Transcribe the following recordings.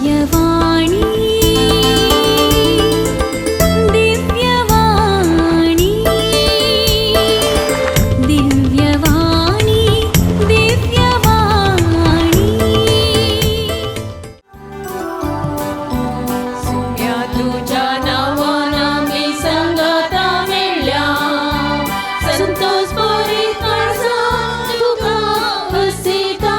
दिव्यवाणी दिव्यवाणी दिव्यवाणी दिव्यवाणी. सोम्या तुझ्या नावान आमी सांगाता मेळ्ळ्या, संतोष बरी काळजा तुका हसयता.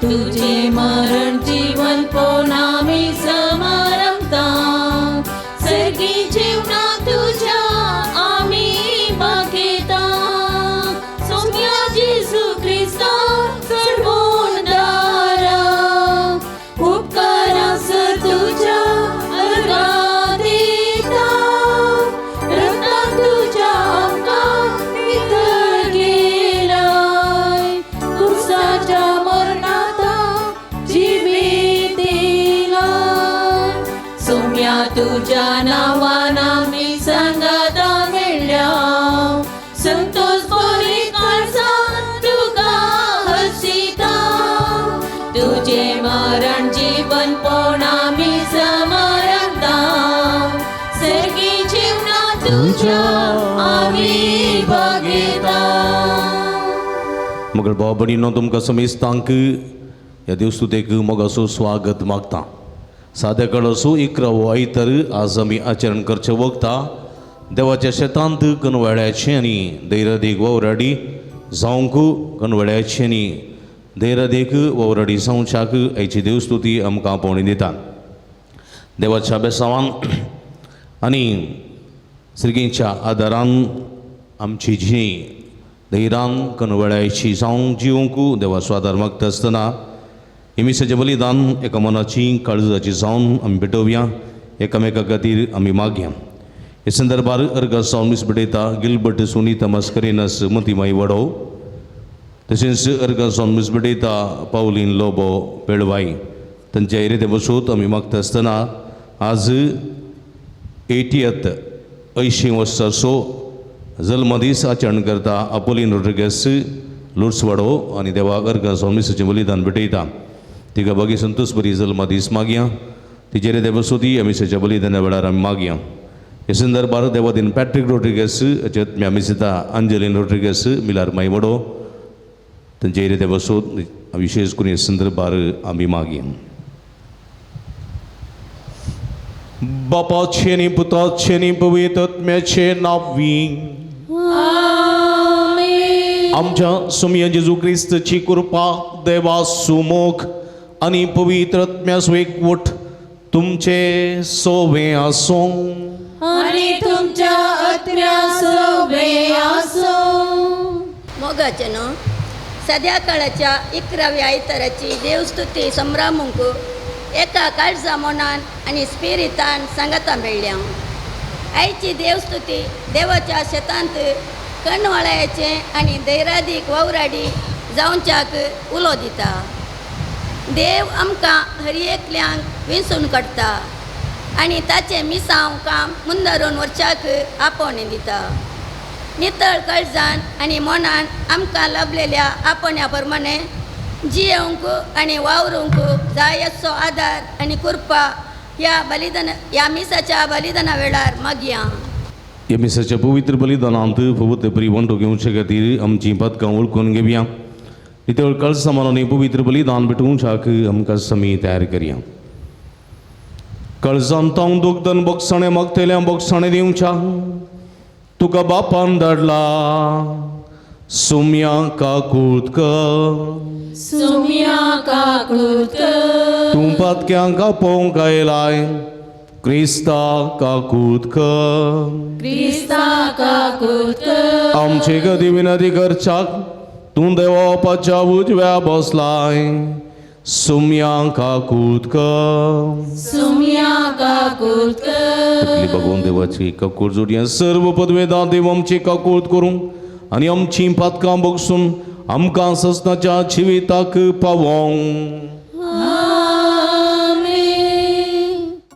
तुजें मरण जीवन पोवन आमी समारंभता, सर्गी जीवना तुज्या आमी मागयता. सोम्या जेजू क्रिस्ता चडवणदारा, उपकारां सर तुज्या अर्गां दिता. रक्तान तुज्या आमकां नितळ केलाय, क्रुसाच्या मरणांत जिवीत दिलाय. सोम्या तुज्या नांवान आमी सांगाता मेळ्ळ्या, संतोष बरी काळजा तुका हसयता. तुजें मरण जीवन पोवन आमी समारंभता, सर्गी जीवना तुज्या आमी भागयता. मगळ भाव भयणींनो, तुमकां समेस्तांक ह्या देवस्तुतेक मोगाचो स्वागत मागता. साद्या कळसो 11वो आयतार आज आमी आचरण करचें वखता. देवाच्या शेतांत कनवाळ्याचें आनी दैरादेक वावराडी जावंक, कनवाळ्याचें आनी दैरादेक वावराडी जावच्याक आयची देवस्तुती आमकां आपोवणी दिता. देवाच्या बेसावान आनी सर्गींच्या आदारान आमची जिणी धैरान कनवळ्याची जावंक जिवंक देवाचो आदार मागता आसतना ही मिसाचें बलिदान एका मनाची काळजाची जावन आमी भेटोवया. एकामेका खातीर आमी मागया. हे संदर्भार अर्गां जावन मीस भेटयता गिलबर्ट सुनीता मास्करेनस मतीमाई वडो. तशेंच अर्गां जावन मीस भेटयता पावलीन लोबो पेळवाई. तांच्या एरेते बसूत आमी मागता आसतना आज 80th 80 वर्साचो जल्मदीस आचरण करता आपोलीन रोड्रिगस लुर्सवाडो आनी देवाक अर्गां जावन मिसाचें बलिदान भेटयता. तिका बागी संतोष बरी जल्मदीस मागया. तिचेर देव बसोती मिसाच्या बलिदाना वेळार आमी मागया. हे संदर्भार देवादीन पॅट्रीक रोड्रिगस आमी मिसिता अंजलीन रोड्रिगस मिलार माई वडो तांचे एरे देव बसोत विशेष करून हे संदर्भार आमी मागया. बापाचे आनी पुताचे आनी पवित्र आत्म्याचे नांवी. आमेन. आमच्या सोमया जेजू क्रिस्तची कृपा, देवा सुमोख आनी पवित्र आत्म्याचो एकवट तुमचे सोवे आसूं. आनी तुमच्या आत्म्या सोबे आसूं. मोगाचे न्हू, सद्या काळाच्या 11व्या आयताराची देवस्तुती संभ्रमूंक एका काळजा मनान आनी स्पिरितान सांगाता मेळ्ळ्या. आयची देवस्तुती देवाच्या शेतांत कणवाळ्याचें आनी दैरादीक वावराडी जावच्याक उलो दिता. देव आमकां हर एकल्यांक विंचून काडटा आनी ताचें मिसांव काम मुंदरून व्हरच्याक आपोवणें दिता. नितळ काळजान आनी मनान आमकां लाभलेल्या आपोवण्या प्रमाणे जियेवंक आनी वावरूंक जाय असो आदार आनी कृपा ह्या बलिदान ह्या मिसाच्या बलिदाना वेळार मागया. ह्या मिसाच्या पवित्र बलिदानांत फक्त बरी वांटो घेवचे खातीर आमचीं पदकां वळखून घेवया. नितळ काळजा मनांनी पवित्र बलिदान भेटोवच्याक आमकां समी तयार करया. काळजांत तावन दुखदन बोगसाणें मागतल्या बोगसाणें दिवच्या तुका बापान धाडला. सुम्या काकूत कर. सुम्या काकूत. तूं पातक्यांक आपोवंक आयलाय, क्रिस्ता काकूत कर. क्रिस्ता काकूत. आमचे गदी विनंती करच्याक तूं देवापाच्या उजव्या बसलाय. सुम्या काकूत कर. सुम्या काकूत. तकली भगवंत देवाची काकूट जोडया. सर्व पदवेदां देव आमची काकूट करूं आनी आमची पातकां बगसून आमकां ससनाच्या जिविताक पावों. आमेन.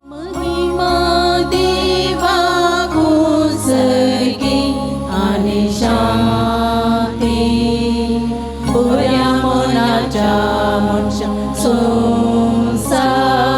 महिमा देवाक सर्गी आनी शांती बऱ्या मनाच्या मनशा संवसाराक.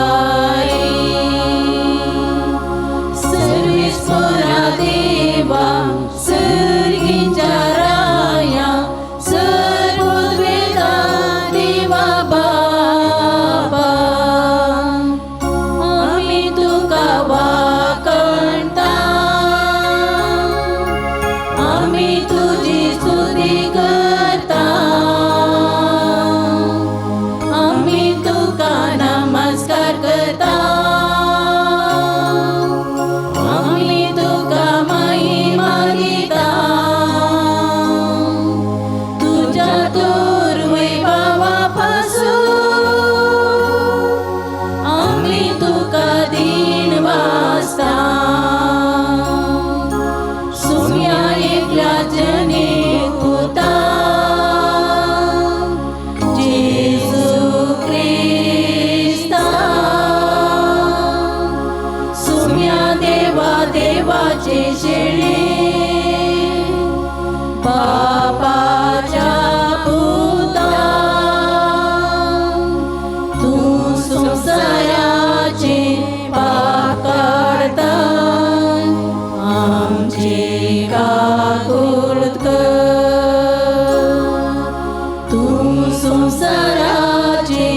देवाचे शेळे बापाच्या पुता तूं संवसाराचे पाप काडता आमचे काकूळत कर तूं संवसाराचे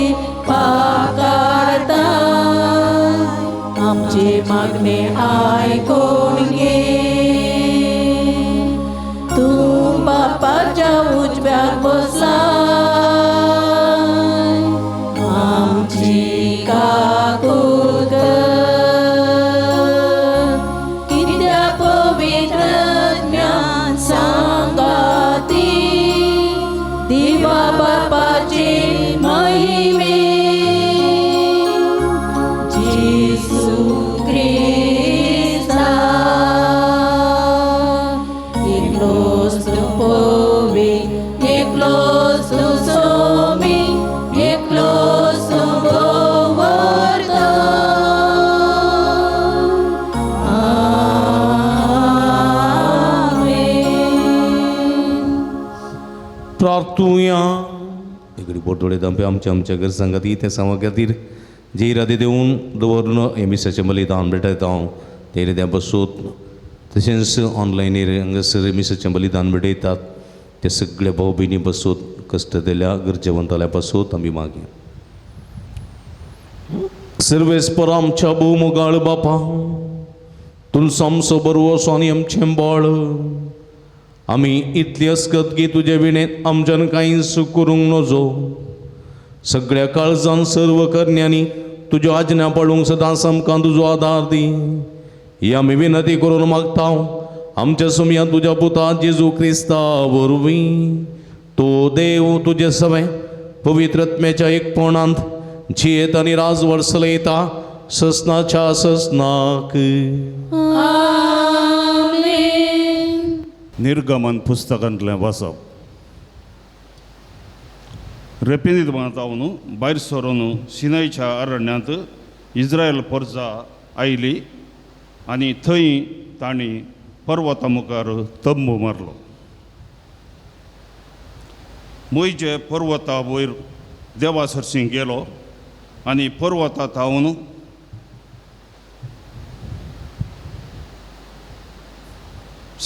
पाप काडता आमचे मागणे आयकून घे तूं बापाच्या उजव्याक बसला आमची काकूळ कर कित्याक पवित्र ज्ञान सांगाती देवा बापाचे महिमे जेसू क्रिस्ता एकलोच तूं पवित्र एकलोच तूं सोमी एकलोच तूं भोंवरता. आमेन. प्रार्थुया. इकडे बोटोळे दंपे आमच्या आमच्या घर सांगाती त्या सांगा खातीर जे इरादे देवन दवरून हें मिसाचें बलिदान भेटयता हांव ते इराद्या बसूत तशेंच ऑनलायनीर हांगासर मिसाचें बलिदान भेटयतात ते सगळे भाव भयणी बसूत कश्ट दिल्या गरजेवंताल्या बसूत आमी मागीर सर्वेस्पर आमच्या भोवमोगाळ बापा तुमचो आमचो बरो आनी आमचें बाळ आमी इतली अस्कत की तुजे विणेंत आमच्यान कांयच करूंक नजो सगळ्या काळजान सर्व करण्यांनी तुज्यो आज्ञा पाळूंक सदांच आमकां तुजो आदार दी ही आमी विनंती करून मागता आमच्या सुमया तुज्या पुता जेजू क्रिस्ता वरवीं तो देव तुजे सवें पवित्र आत्म्याच्या एकपणांत जियेत आनी राजवट चलयता ससनाच्या ससनाक. आमेन. निर्गमन पुस्तकांतलें वाचप. रेपिनीत जावन भायर सरून सिनायच्या अरण्यांत इस्रायल परजा आयली आनी थंय तांणी पर्वता मुखार तंबू मारलो. मोयजे पर्वता वयर देवा सरशीं गेलो आनी पर्वता थावन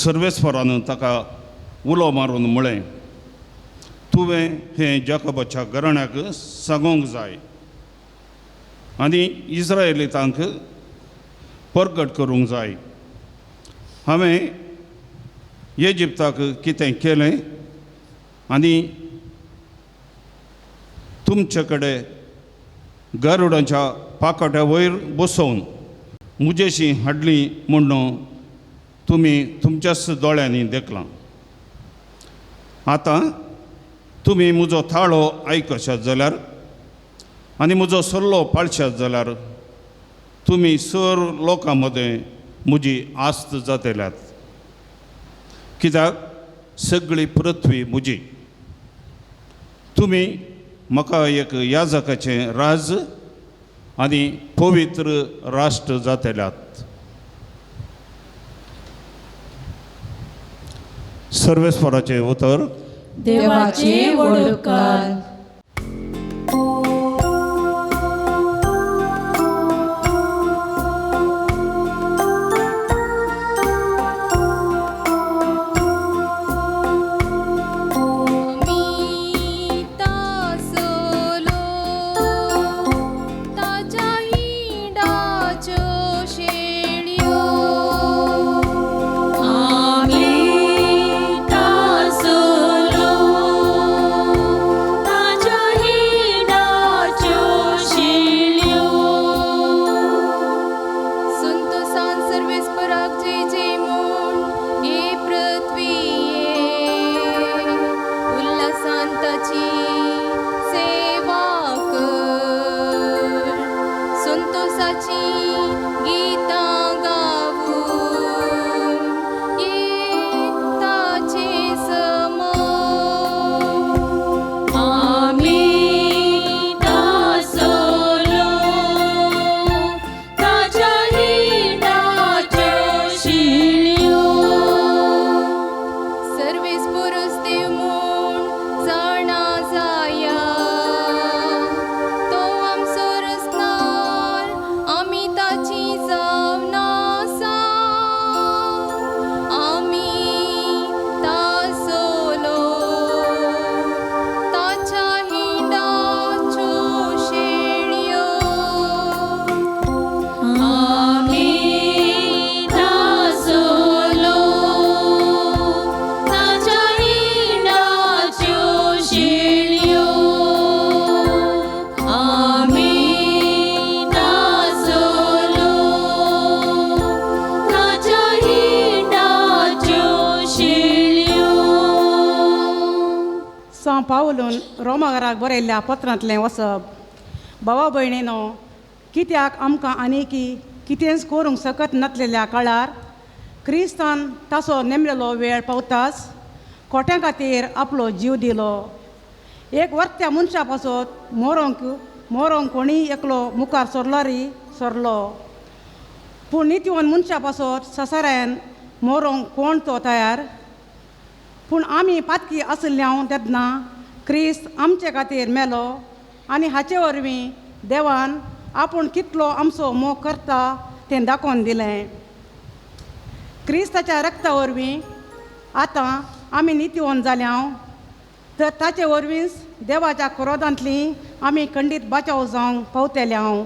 सर्वेस्वरान ताका उलो मारून म्हळें, तुवें हें जाकोबाच्या घराण्याक सांगूंक जाय आनी इस्रायलितांक परगट करूंक जाय. हांवें इजिप्ताक कितें केलें आनी तुमचे कडेन गरुडांच्या पाकोट्या वयर बसोवन मुजेशी हाडली म्हणून तुमी तुमच्याच दोळ्यांनी देखलां. आतां तुमी म्हजो थाळो आयकशात जाल्यार आनी म्हजो सल्लो पाळशात जाल्यार तुमी सर लोकां मदें म्हजी आस्त जातल्यात, कित्याक सगळी पृथ्वी म्हजी. तुमी म्हाका एक याजकाचें राज आनी पवित्र राष्ट्र जातल्यात. सर्वेस्वराचें उतर. देवाचे वडकार. ताच्या हिंडाच्यो शिळ्यो. पावलून रोमाघराक बरयल्ल्या पत्रांतलें वसप. भावा भयणीनो, कित्याक आमकां आनीकी कितेंच करूंक सकत नासलेल्या काळार क्रिस्तान ताचो नेमलेलो वेळ पावताच खोट्यां खातीर आपलो जीव दिलो. एक वर्त्या मनशा पासत मोरोंक मोरोंक कोणीय एकलो मुखार सरलो री सरलो, पूण नितीवन मनशा पासत ससाऱ्यान मोरोंक कोण तो तयार. पूण आमी पातकी आशिल्ले हांव तेन्ना क्रिस्त आमचे खातीर मेलो आनी हाचे वरवीं देवान आपूण कितलो आमचो मोग करता तें दाखोवन दिलें. क्रिस्ताच्या रक्ता वरवीं आतां आमी नितीवन जाल्या हांव, तर ताचे वरवींच देवाच्या क्रोधांतली आमी खंडीत बचाव जावंक पावतले हांव.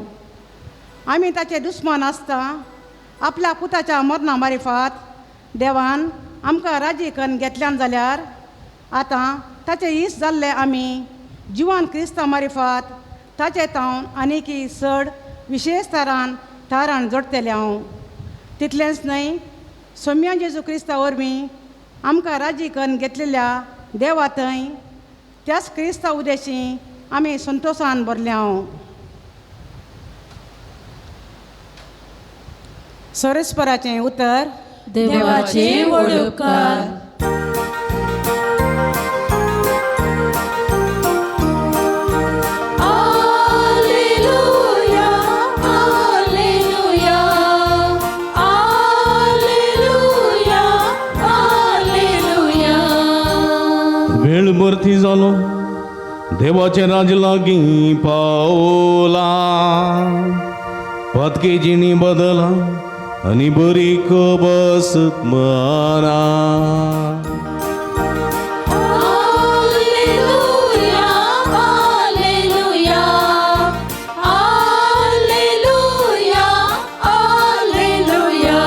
आमी ताचे दुस्मान आसता आपल्या पुताच्या मरणा मारिफात देवान आमकां राजी करून घेतल्यान जाल्यार आतां ताचे इश्ट जाल्ले आमी जिवान क्रिस्ता मारिफात ताचे तावन आनीकी चड विशेश तारान तारान जोडटले हांव. तितलेंच न्हय, सोम्या जेजू क्रिस्ता वरवीं आमकां राजी करून घेतलेल्या देवा थंय त्याच क्रिस्ता उदेशी आमी संतोशान भरले हांव. सरस्पराचें उतर. देवाचे वडोपकार. Alleluia, alleluia, alleluia, alleluia. वेळ मर्थी जालो देवाचें राज लागीं पावला, पातकी जिणी बदला आनी बरी खबर मना. Alleluia, alleluia, alleluia, alleluia.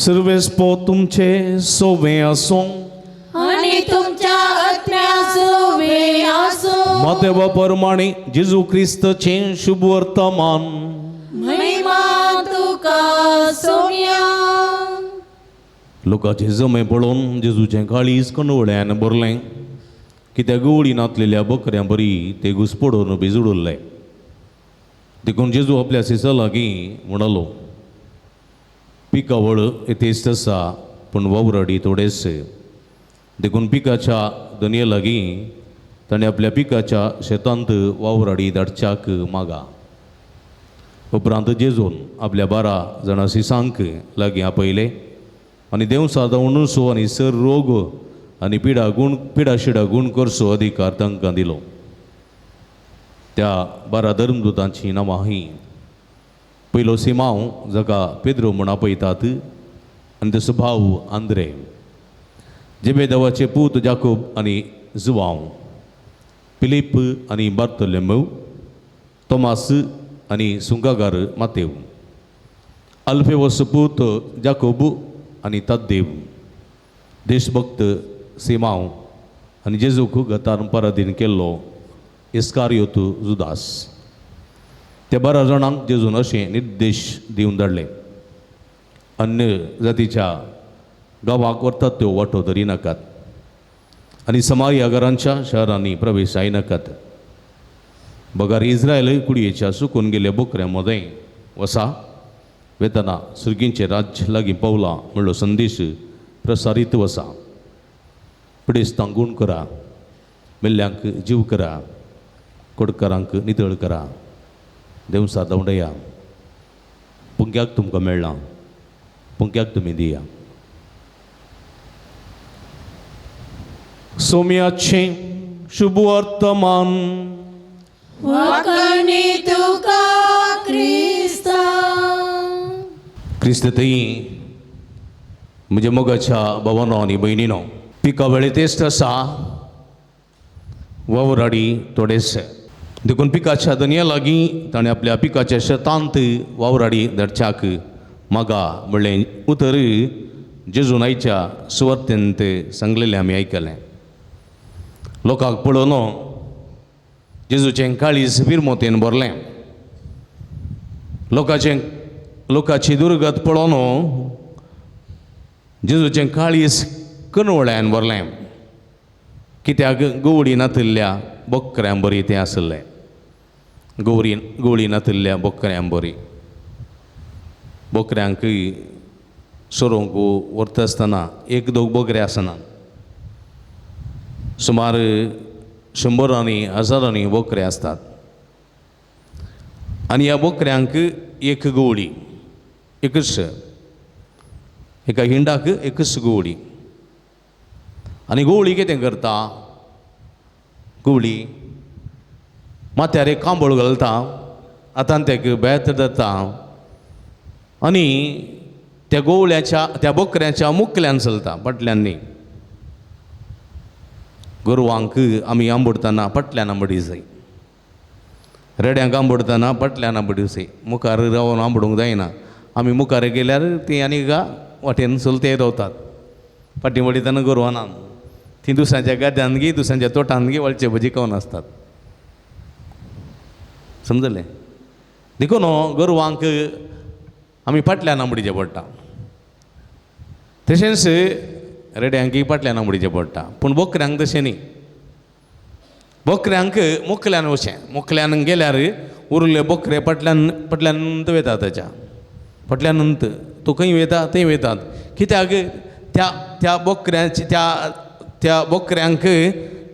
सर्वेस्पो तुमचे सोवे आसूं आनी तुमच्या आत्म्या सोवे आसूं. मातेवा परमाणे जेजू क्रिस्तचें शुभ वर्तमान. महिमा तुका सोम्या. लोकांचे जमे पळोवन जेजूचें काळीज कणवळ्यान भरलें, कित्याक गवळी नातलेल्या बकऱ्यां बरी ते घुसपडून भिजूड उरले. देखून जेजू आपल्या सिसा लागीं म्हणालो, पिकावळ येतेस्त आसा पूण वावराडी थोडेच, देखून पिकाच्या दनये लागीं ताणें आपल्या पिकाच्या शेतांत वावराडी धाडच्याक मागा. उपरांत जेजून आपल्या 12 जाणां सिसांक लागीं आपयले आनी देव सादवणूसो आनी सर रोग आनी पिडा गुण पिडा शिडा गुण करचो अधिकार तांकां दिलो. त्या 12 धर्मदूतांची नांवां ही: पयलो सिमांव जाका पेद्रो म्हूण आपयतात आनी ताचो भाव आंद्रे, जेबेदेवाचे पूत जाकोब आनी जुवांव, फिलीप आनी बार्तोलोमेव, तोमास आनी सुंगागार मातेव, अल्फेवस पूत जाकोब आनी तद्देव, देशभक्त सिमांव आनी जेजूक गतान पराधीन केल्लो इस्कारियोत जुदास. त्या 12 जाणांक जेजून अशें निर्देश दिवन धाडले, अन्य जातीच्या गांवाक व्हरतात त्यो वाटो धरी नाकात आनी समारिया घरांच्या शहरांनी प्रवेश जायनाकात, बगर इस्रायल कुडयेच्या सुकून गेल्ल्या बोकऱ्यां मदें वसा वेतना सुर्गींचें राज्य लागीं पावलां म्हणलो संदेश प्रसारीत वसा. पिडेस्तांक गूण करा, मेल्ल्यांक जीव करा, कोडकारांक नितळ करा, देवसा दवडया. पुंक्याक तुमकां मेळ्ळां, पुंक्याक तुमी दिया. सोम्याचें शुभ वर्तमान. वाकणी तुका क्रिस्ता. क्रिस्त थंय म्हज्या मोगाच्या भावानो आनी भयणीनो, पिका वेळे तेस्त आसा वावराडी थोडेच, देखून पिकाच्या दनया लागीं ताणें आपल्या पिकाच्या शेतांत वावराडी धाडच्याक मागा म्हणलें उतर जेजून आयच्या सुवार्तेंत सांगलेलें आमी आयकलें. लोकांक पळोवन जेजूचें काळीज बिरमोतेन भरलें. लोकांचें लोकांची दुर्गत पळोवन जेजूचें काळीज कनवळ्यान भरलें. कित्याक गवळी नातिल्ल्या बोकऱ्यां बरी तें आसलें, गवळी नातिल्ल्या बोकऱ्यां बरी. बोकऱ्यांक सोरोवंक व्हरता आसतना एक दोग बोकरे आसना, सुमार शंबरांनी हजारांनी बोकरे आसतात आनी ह्या बोकऱ्यांक एक गवळी, एकच एका हिंडाक एकच गवळी. आनी गवळी कितें करता, गवळी माथ्यार एक कांबळ घालता, आतां तेका बेत धरता आनी त्या गवळ्याच्या त्या बोकऱ्याच्या मुकल्यान चलता, फाटल्यान न्ही. गोरवांक आमी आंबडतना फाटल्यान आंबडी जाय, रेड्यांक आंबडतना फाटल्यान आंबडी जाय, मुखार रावन आंबडूंक जायना. आमी मुखार गेल्यार ती आनी एका वाटेन चलते रावतात, फाटीं वडयतना गोरवां ना, ती दुसऱ्यांच्या गाद्यान गी दुसऱ्यांच्या तोटान गी वळचे भजी खावन आसतात, समजलें? देखून गोरवांक आमी फाटल्यान आंबडीचें पडटा, तशेंच रेड्यांकय फाटल्यान आंबडीचें पडटा. पूण बोकऱ्यांक तशें न्ही, बोकऱ्यांक मुकल्यान वचचें, मुकल्यान गेल्यार उरले बोकरे फाटल्यान फाटल्यान वयता, ताच्या फाटल्यान तो खंय वयता थंय वयतात. कित्याक त्या त्या बोकऱ्यांची त्या त्या बोकऱ्यांक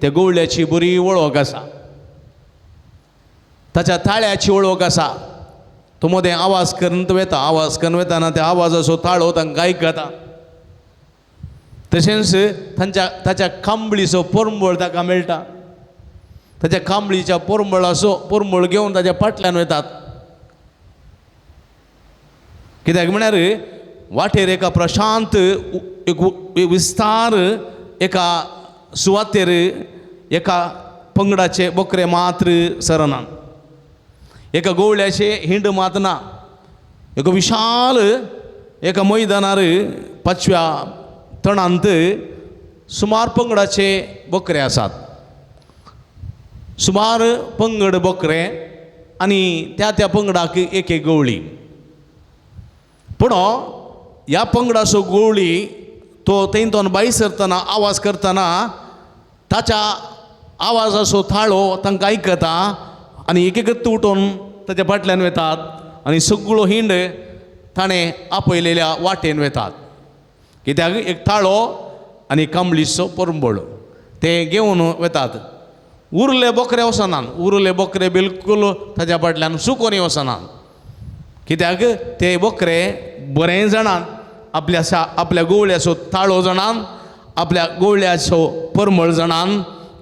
त्या गवळ्याची बरी वळख आसा, ताच्या ताळ्याची वळख आसा. तो मदें आवाज करून वयता, आवाज करून वयताना त्या आवाजाचो ताळो तांकां आयकता. तशेंच तांच्या ताच्या कांबळीचो पोरंबळ ताका मेळटा, ताच्या कांबळीच्या पोरंबळाचो पोरंबळ घेवन ताच्या फाटल्यान वयतात. कित्याक म्हळ्यार वाटेर एका प्रशांत एक विस्तार एका सुवातेर एका पंगडाचे बोकरे मात्र सरना, एका गोवळ्याचे हिंड मात ना, एका विशाल एका मैदानार पाचव्या तणांत सुमार पंगडाचे बोकरे आसात, सुमार पंगड बोकरे आनी त्या त्या पंगडाक एक एक गवळी. पूण ह्या पंगडाचो गवळी तो थंय भायर सरतना आवाज करतना ताच्या आवाजाचो थाळो तांकां आयकता आनी एक एकच उठून ताच्या फाटल्यान वतात आनी सगळो हिंड ताणें आपयलेल्या वाटेन वतात. कित्याक एक थाळो आनी कांबळीचो पोरंबळ ते घेवन वतात. उरले बोकरे वचनात, उरले बोकरे बिलकूल ताच्या फाटल्यान सुकोनी वचनात. कित्याक ते बोकरे बरें जाणात आपल्या आपल्या गोवळ्याचो ताळो जाणान, आपल्या गोवळ्याचो परमळ जाणान,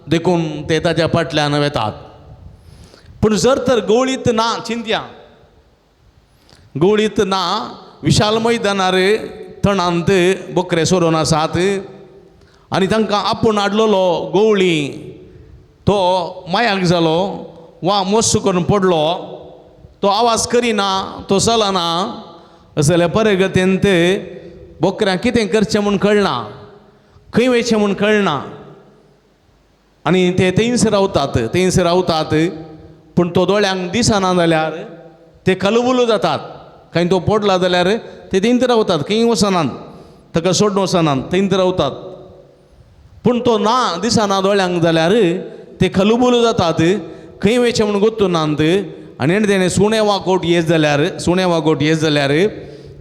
देखून ते ताच्या फाटल्यान वतात. पूण जर तर गवळीत ना, चिंत्या गवळीत ना, विशाल मैदानार तणांत बोकरे सोडून आसात आनी तांकां आपूण हाडलेलो गवळी तो मायाक जालो वा मोस करून पडलो, तो आवाज करिना, तो चलना, जाल्यार परगतेन ते बोकऱ्यांक कितें करचें म्हूण कळना, खंय वयचें म्हूण कळना आनी ते थंयच रावतात, थंयच रावतात. पूण तो दोळ्यांक दिसना जाल्यार ते कलबुलो जातात. खंय तो पडला जाल्यार ते थंयच रावतात, खंय वचनात, ताका सोडून वचनात, थंयच रावतात. पूण तो ना दिसना दोळ्यांक जाल्यार ते कलबुलो जातात, खंय वयचें म्हूण गोत्तू नात. आनी तेणें सुणे वाकोट येत जाल्यार, सुणे वाकोट येत जाल्यार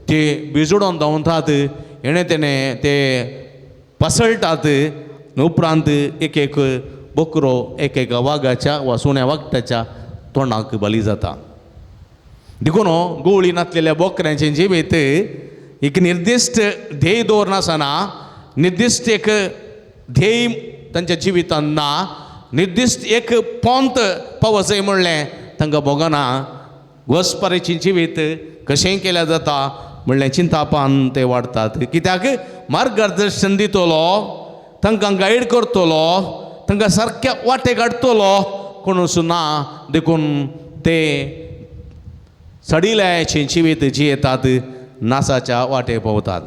ते बिजोडोन धांवतात, हेणें तेणें ते पसळटात. उपरांत एक एक बोकरो एक एका वागाच्या वा सुण्या वागटाच्या तोंडाक बली जाता. देखून गोवळी नासलेल्या बोकऱ्यांचें जिवीत एक निर्दिश्ट ध्येय दवरनासतना, निर्दिश्ट एक ध्येय तांच्या जिवितांत ना, निर्दिश्ट एक पोंत पावसय म्हणलें तांकां भोगना. गोसपारेचें जिवीत कशेंय केल्यार जाता म्हणलें चिंतापान ते वाडटात. कित्याक मार्गदर्शन दितलो, तांकां गायड करतलो, तांकां सारक्या वाटेक हाडटलो कोणूच ना. देखून ते सडिल्याचें जिवीत जियेतात, नासाच्या वाटे पावतात.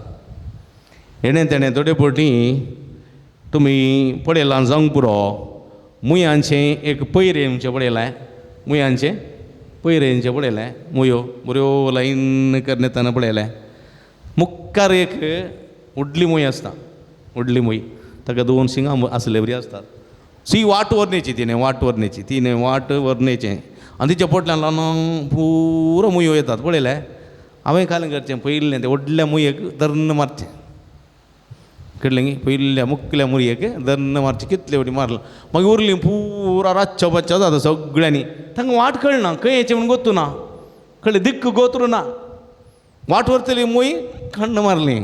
हेणें तेणें थोडे फावटी तुमी पळयलां जावंक पुरो, मुयांचें एक पयरेंचें पळयलें, मुयांचें पयरेंचें पळयलें, मुयो बऱ्यो लायन करून येतना पळयलें. मुखार एक व्हडली मूय आसता, व्हडली मूय ताका दोन शिंगां आसले बरी आसतात. सी वाट व्हरनेची तिणें, वाट व्हरनेची तिणें, वाट व्हरनेचें. आनी तिच्या पोटल्यान ल्हान पुरो मुयो येतात पळयलें. हांवें खालें करचें पयलें तें व्हडल्या मुयेक धर्न मारचें, कळ्ळें न्ही. पयल्या मुखल्या मुयेक धर्न मारचें, कितले फावटी मारलां. मागीर उरलीं पुरा रातच्या बच्चा जाता सगळ्यांनी. तांकां वाट कळना, खंय येचें म्हूण गोत्तू ना, कळ्ळें, दिक्क गोत्रू ना. वाट व्हरतली मूय खण्ण मारली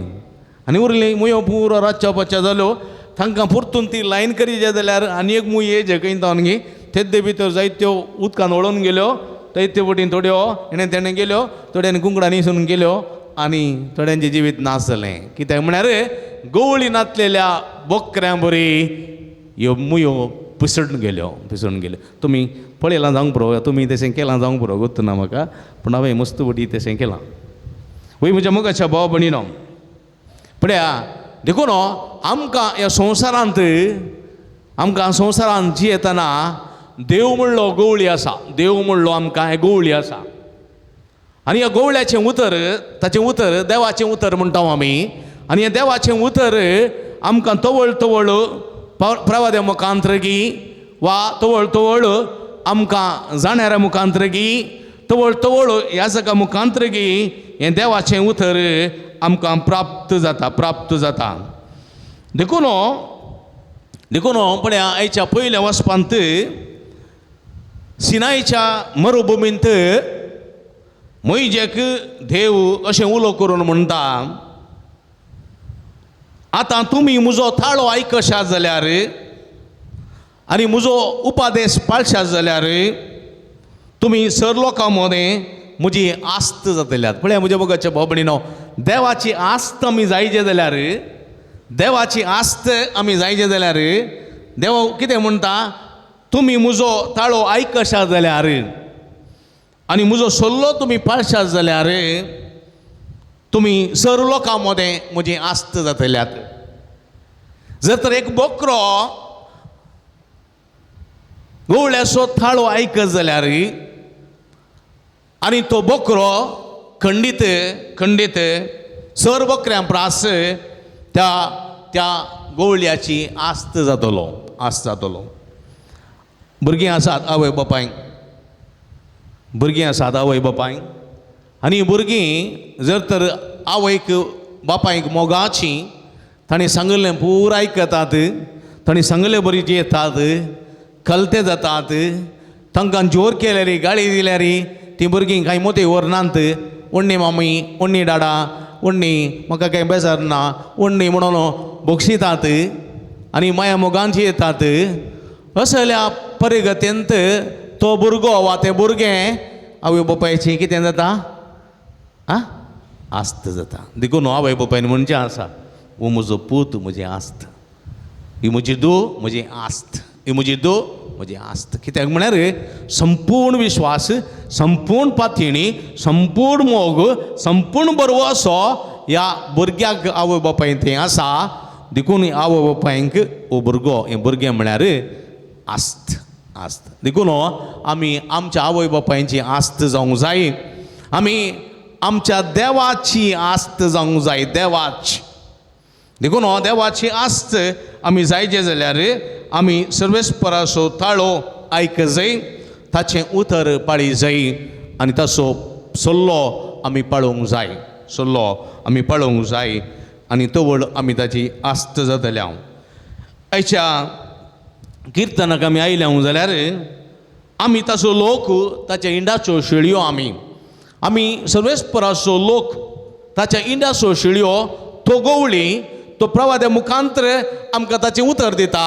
आनी उरली मुयो पुरो रातच्या बच्चा जाल्यो. तांकां परतून ती लायन करी जाय जाल्यार आनी एक मूय येयचे खंय जावन गी तेद्दे भितर जायत्यो उदकान वळोवन गेल्यो, थंय वटेन थोड्यो हेणें तेणें गेल्यो, थोड्यांनी कुंकडां निसून गेल्यो आनी थोड्यांचें जिवीत नाश जालें. कित्याक म्हळ्यार गवळी नातलेल्या बोकऱ्यां बरी ह्यो मुयो पिसडून गेल्यो, पिसडून गेल्यो. तुमी पळयलां जावंक पुरो, तुमी तशें केलां जावंक पुरो, गोत्त ना म्हाका, पूण हांवें मस्त वटी तशें केलां. वय म्हज्या मोगाच्या भाव भयणीनो, पळया देखून आमकां ह्या संवसारांत, आमकां संवसारांत जियेतना देव म्हणलो गवळी आसा, देव म्हणलो आमकां हें गवळी आसा. आनी ह्या गवळ्याचें उतर, ताचें उतर देवाचें उतर म्हणटा आमी. आनी हें देवाचें उतर आमकां तवळ तवळ प्रवाद्या मुखांतरगी वा तवळ तवळ आमकां जाणाऱ्या मुखांतरगी, तवळ तवळ ह्या सगळ्या मुखांतरगी हें देवाचें उतर आमकां प्राप्त जाता, प्राप्त जाता. देखून देखून पळया आयच्या पयल्या वचपांत सिनायच्या मरुभुमींत मोहिजेक देव अशें उलो करून म्हणटा, आतां तुमी म्हजो थाळो आयकशात जाल्यार आनी म्हजो उपादेश पाळशात जाल्यार तुमी सर लोकां मदें म्हजी आस्त जातल्यात. पळया म्हज्या मोगाच्या भाव भयणीनो, देवाची आस्त आमी जायचे जाल्यार, देवाची आस्त आमी जायचे जाल्यार देव कितें म्हणटा, तुमी म्हजो ताळो आयकशात जाल्यार आनी म्हजो सल्लो तुमी पाळशात जाल्यार तुमी सर लोकां मदें म्हजी आस्त जातल्यात. जर तर एक बोकरो गवळ्याचो थाळो आयकत जाल्यार आनी तो बोकरो खंडीत खंडीत सर बोकऱ्यां प्रास त्या त्या गवळ्याची आस्त जातलो, आस्त जातलो. भुरगीं आसात आवय बापायक, भुरगीं आसात आवय बापायक, आनी भुरगीं जर तर आवयक बापायक मोगाची तांणी सांगिल्लें पूर आयकतात, तांणी सांगिल्ले बरी जियेतात, कलते जातात, तांकां जोर केल्यार गाळी दिल्यार तीं भुरगीं कांय मोती व्हरनात. उण्णी मामी, उण्णी डाडा, उण्णी म्हाका कांय बेजार ना, उण्णी म्हणून बक्षितात आनी माया मोगांची येतात. असल्या परिगतेंत तो भुरगो वा तें भुरगें आवय बापायचें कितें जाता, आं आस्त जाता. देखून आवय बापायन म्हणचें आसा, हो म्हजो पूत म्हजें आस्त, ही म्हजी धूव म्हजी आस्त, ही म्हजी धूव म्हजी आस्त. कित्याक म्हळ्यार संपूर्ण विश्वास, संपूर्ण पातयेणी, संपूर्ण मोग, संपूर्ण बरवसो ह्या भुरग्याक आवय बापायन थंय आसा. देखून आवय बापायंक हो भुरगो, हें भुरगें म्हळ्यार आस्त, आस्त. देखून आमी आमच्या आवय बापायंची आस्त जावंक जाय, आमी आमच्या देवाची आस्त जावंक जाय, देवाची. देखून देवाची आस्त आमी जायचे जाल्यार आमी सर्वेस्पराचो ताळो आयक जाय, ताचें उतर पाळी जाय आनी ताचो सल्लो आमी पाळोवंक जाय, सल्लो आमी पाळोवंक जाय आनी तवळ आमी ताची आस्त जातले. हांव आयच्या किर्तनाक आमी आयल्या जाल्यार आमी ताचो लोक, ताच्या इंडाच्यो शेळयो आमी, आमी सर्वेस्पराचो लोक, ताच्या इंडाच्यो शेळयो, तो गवळी, तो प्रवाद्या मुखांतर आमकां ताचें उतर दिता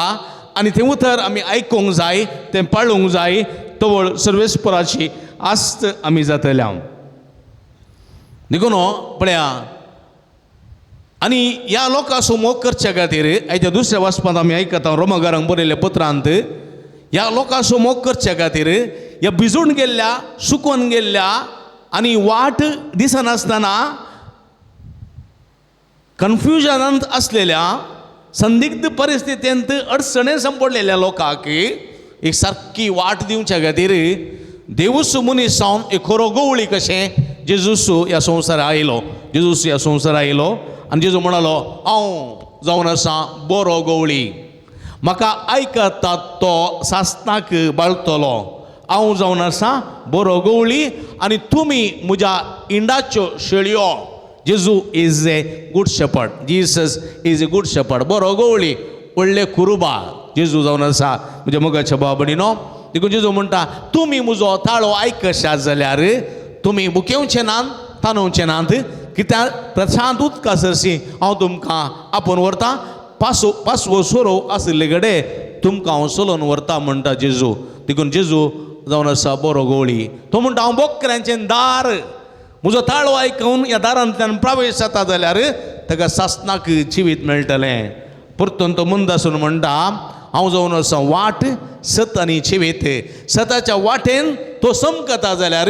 आनी तें उतर आमी आयकूंक जाय, तें पाळूंक जाय, तवळ सर्वेस्पराची आस्त आमी जातले. हांव देखून पळया आनी ह्या लोकांचो मोग करच्या खातीर आयच्या दुसऱ्या वाचपांत आमी आयकता रोमागारांक बरयल्ल्या पत्रांत, ह्या लोकांचो मोग करच्या खातीर ह्या भिजून गेल्ल्या, सुकोन गेल्ल्या आनी वाट दिसनासतना कन्फ्युजनांत आसलेल्या, संदिग्ध परिस्थितींत अडचणे सांपडलेल्या लोकांक एक सारकी वाट दिवच्या खातीर देवूस मनीस जावन एक खरो गवळी कशें जेजूस ह्या संवसारा आयलो, जेजूस ह्या संवसारा आयलो आनी जेजू म्हणालो, हांव जावन आसा बरो गवळी, म्हाका आयकता तो सासणाक बाळतलो. हांव जावन आसा बरो गवळी आनी तुमी म्हज्या इंडाच्यो शेळयो. जेजू is a good shepherd, Jesus is a good shepherd. बरो गवळी, व्हडले कुरुबा जेजू जावन आसा म्हज्या मोगाच्या भाव भयणीनो. देखून जेजू म्हणटा तुमी म्हजो ताळो आयकशात जाल्यार तुमी भुकेवचे नात, तानवचे नात, कित्याक प्रशांत उदका सरशी हांव तुमकां आपोवन व्हरता, पासो पासवो सोरो आशिल्ले कडेन तुमकां हांव चलोवन व्हरता म्हणटा जेजू. देखून जेजू जावन आसा बरो गवळी. तो म्हणटा हांव बोकऱ्यांचें दार, म्हजो ताळो आयकून ह्या दारांतल्यान प्रवेश जाता जाल्यार ताका सासणाक जिवीत मेळटलें. परतून तो मुंदासून म्हणटा हांव जावन आसा वाट, सत आनी जिवीत. सताच्या वाटेन तो समकता जाल्यार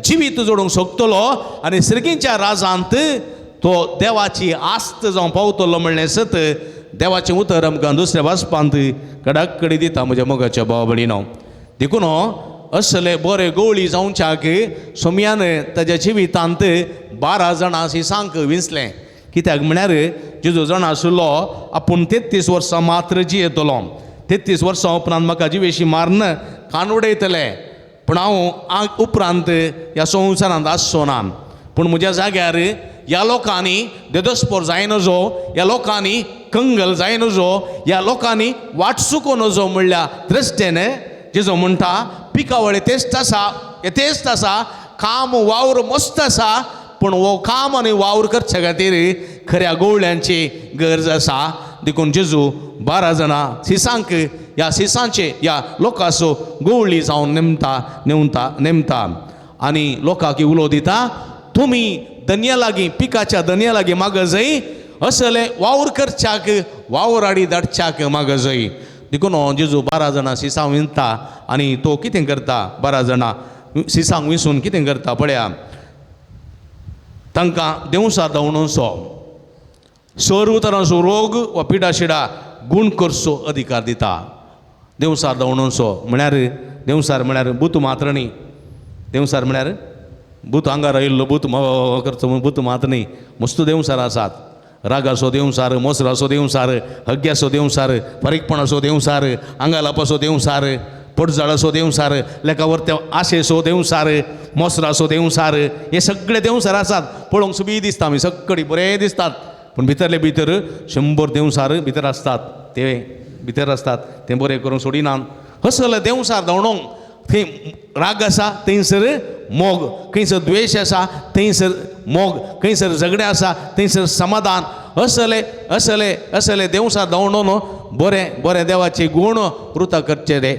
जिवीत जोडूंक शकतलो आनी सर्गीच्या राजांत तो देवाची आस्त जावन पावतलो म्हणलें सत देवाचें उतर आमकां दुसऱ्या वाचपांत कडाकडी दिता म्हज्या मोगाच्या भाव भयणीनो. देखून असले बरे गवळी जावच्याक सोमयान ताज्या जिवितांत 12 जाणां शिसांक विंचलें. कित्याक म्हळ्यार जेजू जाणा आशिल्लो आपूण 33 वर्सां मात्र जियेतलो, 33 वर्सां उपरांत म्हाका जिवेशी मारून खाण उडयतले, पूण हांव उपरांत ह्या संवसारांत आसचो ना. पूण म्हज्या जाग्यार ह्या लोकांनी देदस्पोर जाय नजो, ह्या लोकांनी कंगल जाय नजो, ह्या लोकांनी वाट चुको नजो म्हणल्या दृश्टेन जेजो म्हणटा पिकावळ यथेश्ट आसा, यथेश्ट आसा, काम वावर मस्त आसा, पूण हो काम आनी वावर करचे खातीर खऱ्या गवळ्यांची गरज आसा. देखून जेजू 12 जाणां शिसांक ह्या शिसांचे ह्या लोकांचो गवळी जावन नेमता नेमता नेमता आनी लोकांक उलो दिता तुमी दनया लागीं पिकाच्या दनया लागीं माग जाय, असले वावर करच्याक वावराडी धाडच्याक माग जाय. देखून जेजू 12 जाणां शिसां विंचता आनी तो कितें करता, 12 जाणां शिसांक विंचून कितें करता पळया, तांकां देंवसार धांवणसो सर्व तरांचो रोग वा पिडा शिडा गूण करचो अधिकार दिता. देंवसार धांवणसो म्हळ्यार देंवसार म्हळ्यार भूत मात्र न्ही, देंवसार म्हळ्यार भूत आंगार आयिल्लो भूत करचो म्हूण भूत मात्र न्ही, मस्त देंवसार आसात. रागाचो देंवसार, मोसराचो देंवसार, हग्ग्याचो देंवसार, फारीकपणाचो देंवसार, आंगालापाचो देंवसार, पोटजाळाचो देंवसार, लेखावर आशेचो देंवसार, मोसराचो देंवसार, हे सगळे देंवसार आसात. पळोवंक सुबी दिसता, आमी सगळी बरें दिसतात, पूण भितरले भितर 100 देंवसार भितर आसतात, ते भितर आसतात, ते बरें करून सोडिनात. असले देंवसार धांवडोंक थंय राग आसा थंयसर मोग, खंयसर द्वेश आसा थंयसर मोग, खंयसर झगडें आसा थंयसर समाधान. असले असले असले देंवसार धांवडोन बरें बरें देवाचे गूण वृता करचे रे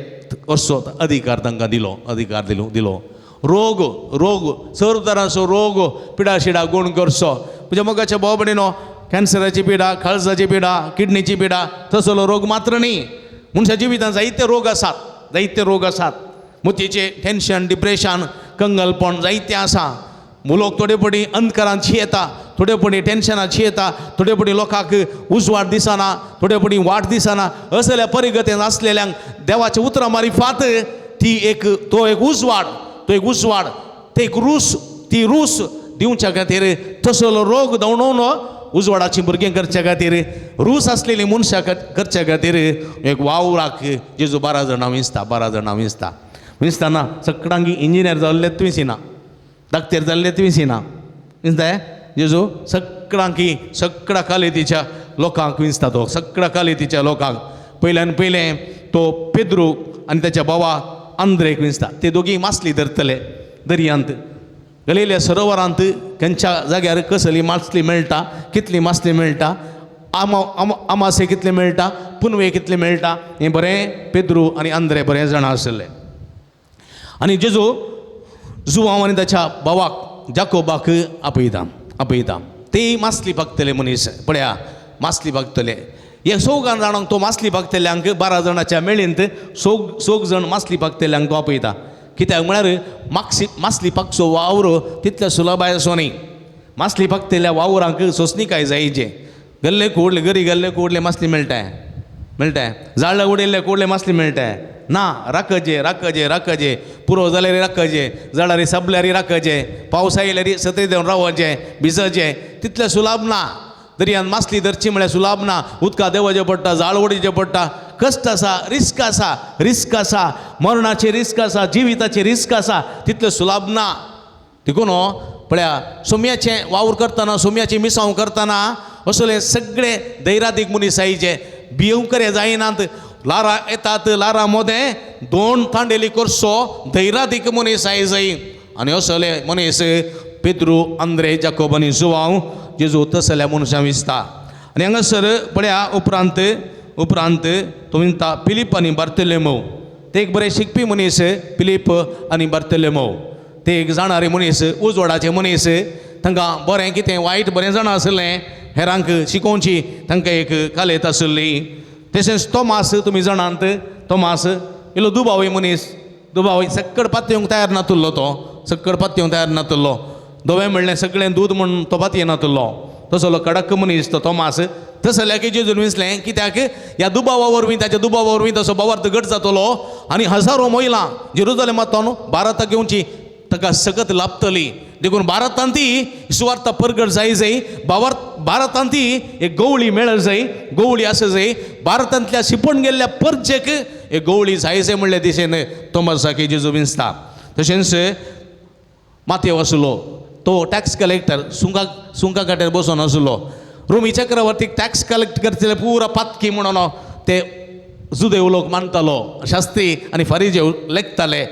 असो अधिकार तांकां दिलो, अधिकार दिलो दिलो. रोग रोग सर्व तरांचो रोग पिडा शिडा गूण करचो. म्हज्या मोगाच्या भाव भयणीनो, कॅन्सराची पिडा, काळजाची पिडा, किडनीची पिडा, तसलो रोग मात्र न्ही, मनशा जिवितांत जायते रोग आसात, जायते रोग आसात. मोतीचे टेन्शन, डिप्रेशन, कंगलपण जायतें आसा. लोक थोडे पटी अंधकारान येता, थोडे पटी टेन्शनाची येता, थोडे पटी लोकांक उजवाड दिसना, थोडे पटी वाट दिसना. असल्या परिगतेन आसलेल्यांक देवाच्या उतरां मारिफात ती एक तो एक उजवाड, तो एक उजवाड, ते एक रूस, ती रूस दिवच्या खातीर तसलो रोग धांवडोवन उजवाडाची भुरगीं करच्या खातीर, रूस आसलेली मनशां करच्या खातीर एक वावराक जेजू 12 जाणां विंचता, 12 जाणां विंचता. विंचतना सगळ्यांकी इंजिनियर जाल्ले विंचिना, डाक्टर जाल्ले विंचिना, विंचता जेजू सगळ्यांकी सगळ्या कालेतीच्या लोकांक विंचता तो, सगळ्या कालेतीच्या लोकांक. पयल्यान पयलें तो पेद्रू आनी ताच्या भावा आंद्रेक विंचता. ते दोगीय मासली धरतले दर्यांत, गलेल्या सरोवरांत खंयच्या जाग्यार कसली मासली मेळटा, कितली मासली मेळटा, आमासे कितले मेळटा, पुनवे कितले मेळटा, हें बरें पेद्रू आनी आंद्रे बरें जाणा आशिल्ले. आनी जेजू जुवांव आनी ताच्या भावाक जाकोबाक आपयता, आपयता. ते मासली पागतले मनीस पळया, मासली पागतले. हे सोगान जाणांक तो मासली पागतल्यांक 12 जाणाच्या मेळींत सोग जाण मासली पागतल्यांक तो आपयता. कित्याक म्हळ्यार मासली पागचो वावर तितल्या सुलभाय असो न्ही. मासली पागतल्या वावरांक सोंसणीकाय जायचे. गल्ले कोडले गरी गल्ले कोडले मासली मेळटाय, मेळटाय, जाळ उडयल्ले कोडले मासली मेळटाय ना. राखजे राखजे राखजे, पुरो जाल्यार राखजे, जाळारी सपल्यारी राखजे, पावस आयल्यार सत्री देवन रावचें, भिजचें, तितलें सुलभ ना. दर्यान मासली धरची म्हळ्यार सुलाभ ना, उदका देंवचें पडटा, जाळ ओडचें पडटा, कश्ट आसा, रिस्क आसा, रिस्क आसा, मरणाची रिस्क आसा, जिविताची रिस्क आसा, तितलें सुलाभ ना. देखून पळया सोम्याचें वावर करतना, सोम्याचें मिसांव करतना असले सगळे दैरादीक मनीस आयचे भिवंकरे जायनात. लारा येतात, लारा मोदें दोन तांडेली करसो धैरादीक मनीस आय जाय. आनी असले मनीस पेद्रू, आंद्रे, जाकोब आनी जुवांव जेजू तसल्या मनशां विसता. आनी हांगासर पळया उपरांत उपरांत तो म्हणटा फिलीप आनी बार्तोलोमेव, ते एक बरे शिकपी मनीस. फिलीप आनी बार्तोलोमेव ते एक जाणारे मनीस, उजवाडाचे मनीस. तांकां बरें कितें वायट बरें जाणा आसलें, हेरांक शिकोवची तांकां एक कालेत आसली. तशेंच तोमास तुमी जाणात, तोमास इल्लो दुबावी मनीस, दुबावी सक्कड पातयेवंक तयार नातुल्लो, तो सक्कड पातयेवंक तयार नातुल्लो. धवें म्हणलें सगळें दूद म्हूण तो पातये नातुल्लो, तसलो कडक मनीस तो तोमास. तसल्याक जेजून विसलें कित्याक ह्या दुबावा वरवीं, ताच्या दुबावा वरवीं तसो भावार्थ घट जातलो आनी हजारो महिला जेरुजलेमांतल्यान भारताक घेवची ताका सकत लाभतली. देखून भारतांत ती सुवार्थ परगट जाय जाय, भारतांत ती एक गवळी मेळ जाय, गवळी आसा जाय, भारतांतल्या शिपण गेल्ल्या परजेक एक गवळी जाय जाय म्हणल्या दिशेन तोमासाक जेजू विंचता. तशेंच माथेव आसलो तो टॅक्स कलेक्टर, सुंका सुंका काट्यार बसून आसलो. रोमी चक्रवर्तीक टॅक्स कलेक्ट करतले पुरा पातकी म्हणून ते जुदेव लोक मानतालो, शास्त्री आनी फारीजेव लेखताले.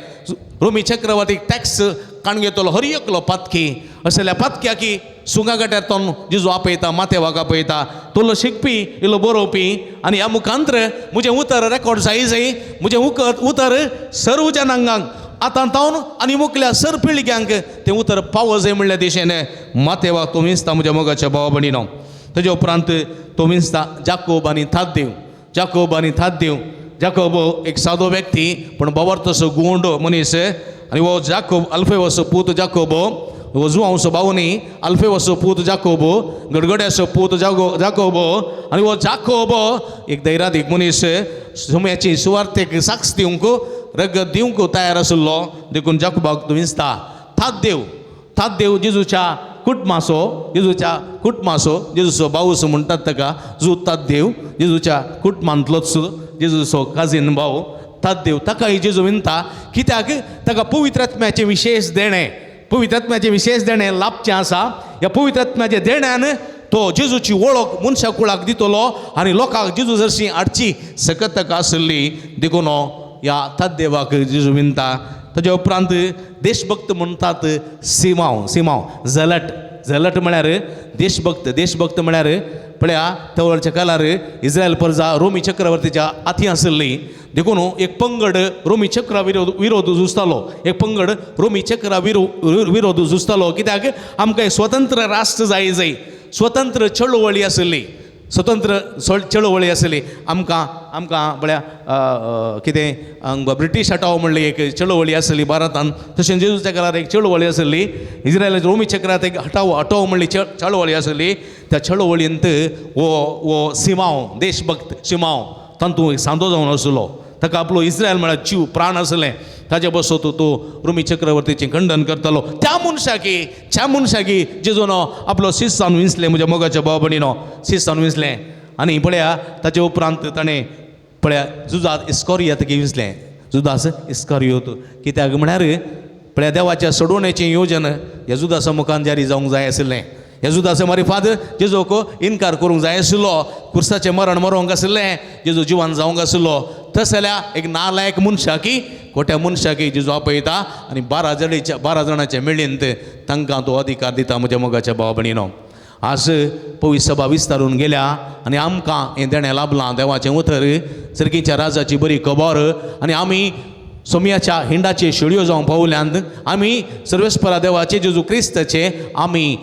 रोमी चक्रवर्तीक टॅक्स काण घेतलो हर एकलो पातकी. असल्या पातक्याकी सुंगा गट्यार तो जेजू आपयता, माथेवाक आपयता. तोलो शिकपी, इल्लो बरोवपी आनी ह्या मुखांत्र म्हजें उतर रेकॉर्ड जाय जाय, म्हजें उतर सर्व जनांगांक आतां तावन आनी मुखल्या सर पिळग्यांक तें उतर पावो जाय म्हणल्या दिशेन माथेवाक तो विंचता म्हज्या मोगाच्या भावा भयणीनो. तेजे उपरांत तो विंचता जाकोब आनी थाद्देव, जाकोब आनी थाद्देव. जाकोब एक सादो व्यक्ती पूण बावर्तसो गुंड मनीस. आनी हो जाकोब अल्फेवसो पूत जाकोब, हो जुवांवसो भाव न्ही, अल्फेवसो पूत जाकोब, गडगड्याचो पूत जाकोब. आनी हो जाकोब एक दैरादीक मनीस, सुम्याची सुवार्थेक साक्ष दिवंक रगत दिवंक तयार आशिल्लो. देखून जाकोबाक तूं विंचता. थाद्देव, थाद्देव जेजूच्या कुटुंबाचो, जेजूच्या कुटुंबाचो, जेजूचो भावूस म्हणटात ताका, जू ताद्देव जेजूच्या कुटुंबांतलोच, जेजूचो काजीन भाव ताद्देव. ताकाय जेजू विनता कित्याक ताका पवित्र आत्म्याचें विशेश देणें, पवित्र आत्म्याचें विशेश देणें लाभचें आसा. ह्या पवित्र आत्म्याच्या देण्यान तो जेजूची वळख मनशा कुळाक दितलो आनी लोकांक जेजू जरशी हाडची सकत ताका आसली. देखून ह्या ताद्देवाक जेजू विनता. ताज्या उपरांत देशभक्त म्हणटात सिमांव, सिमांव झलट, झलट म्हळ्यार देशभक्त, देशभक्त म्हळ्यार पळया तवळच्या काळार इस्रायल प्रजा रोमी चक्रवर्तीच्या हाती आसली. देखून एक पंगड रोमी चक्रा विरोध झुजतालो, एक पंगड रोमी चक्रा विरोध झुजतालो कित्याक आमकां एक स्वतंत्र राष्ट्र जाय जाय, स्वतंत्र चळवळी आसली, स्वतंत्र चळवळी आसली आमकां. आमकां पळया कितें ब्रिटीश हटाव म्हणली एक चळवळी आसली भारतान. तशें जेजूच्या काळार एक चळवळी आसली इस्रायलाच्या रोमी चक्रांत, एक हटाव हटाव म्हणली चळवळी आसली. त्या चळवळींत हो हो सिमांव देशभक्त सिमांव तातूंत एक सांदो जावन आसलो. ताका आपलो इस्रायल म्हळ्यार जीव प्राण आसलें. ताजे बसत तो रोमी चक्रवर्तीचें खंडन करतालो. त्या मनशाकी, त्या मनशाकी जेजून आपलो शिस्तान विंचलें म्हज्या मोगाच्या भाव भयणीनो, शिस्तान विंचलें. आनी पळया ताचे उपरांत ताणें पळया जुजाद इस्कोरियत विंचलें, जुदास इस्कोरियोत. कित्याक म्हळ्यार पळया देवाच्या सोडवण्याचें योजन ह्या जुदासा मुखान जारी जावंक जाय आशिल्लें. ह्या जुदासा मारिफाद जेजूक इनकार करूंक जाय आशिल्लो, कुर्साचें मरण मरोंक आशिल्लें, जेजू जिवान जावंक आशिल्लो. तसल्या एक नालायक मनशाकी, खोट्या मनशाकी जेजू आपयता आनी 12 जाणाच्या मेळींत तांकां तो अधिकार दिता म्हज्या मोगाच्या भावा भयणीनो. आज पवित्र सभा विस्तारून गेल्या आनी आमकां हें देणें लाभलां देवाचें उतर, सर्गीच्या राजाची बरी खबर. आनी आमी सोम्याच्या हिंडाचे शेळयो जावंक पावल्यात. आमी सर्वेस्परा देवाचे जेजू क्रिस्ताचे आमी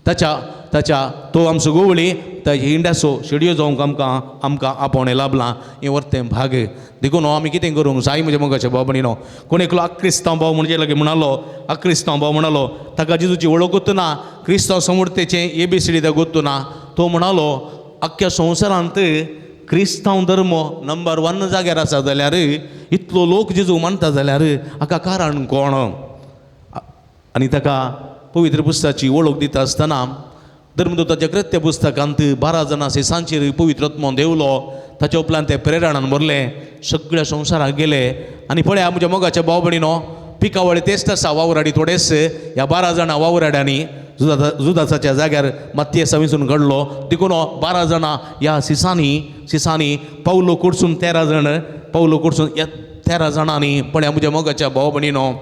ताच्या ताच्या तो आमचो गोवळी त्या हिंडाचो शेडयो जावंक आमकां आमकां आपोवणें लाभलां. हें वर्तें भाग. देखून आमी कितें करूंक जाय म्हज्या मोगाच्या भाव भयणीनो. कोण एकलो आक्रिस्तांव भाव म्हणजे लागीं म्हणालो, आक्रिस्तांव भाव म्हणालो, ताका जेजूची वळखूच ना, क्रिस्तांव समर्थेचें ए बी सी डी ताका गोत्तू ना. तो म्हणालो आख्ख्या संवसारांत क्रिस्तांव धर्म नंबर 1 जाग्यार आसा जाल्यार इतलो लोक जेजू मानता जाल्यार हाका कारण कोण? आनी ताका पवित्र पुस्तकाची वळख दिता आसतना धर्मदूताच्या कृत्य पुस्तकांत 12 जाणां सिसांचेर पवित्र आत्मो देवलो. ताच्या उपरांत ते प्रेरणान भरले, सगळ्या संवसाराक गेले. आनी पळया म्हज्या मोगाच्या भाव भयणीनो, पिकावळी तेच आसा, वावराडी थोडेच. ह्या 12 जाणां वावराड्यांनी जुदासाच्या जाग्यार मातयेसा विंचून घडलो. देखून 12 जाणां ह्या सिसांनी पावलो कोडसून 13 जाण, पावलो कोडसून ह्या 13 जाणांनी पळया म्हज्या मोगाच्या भाव भयणीनो,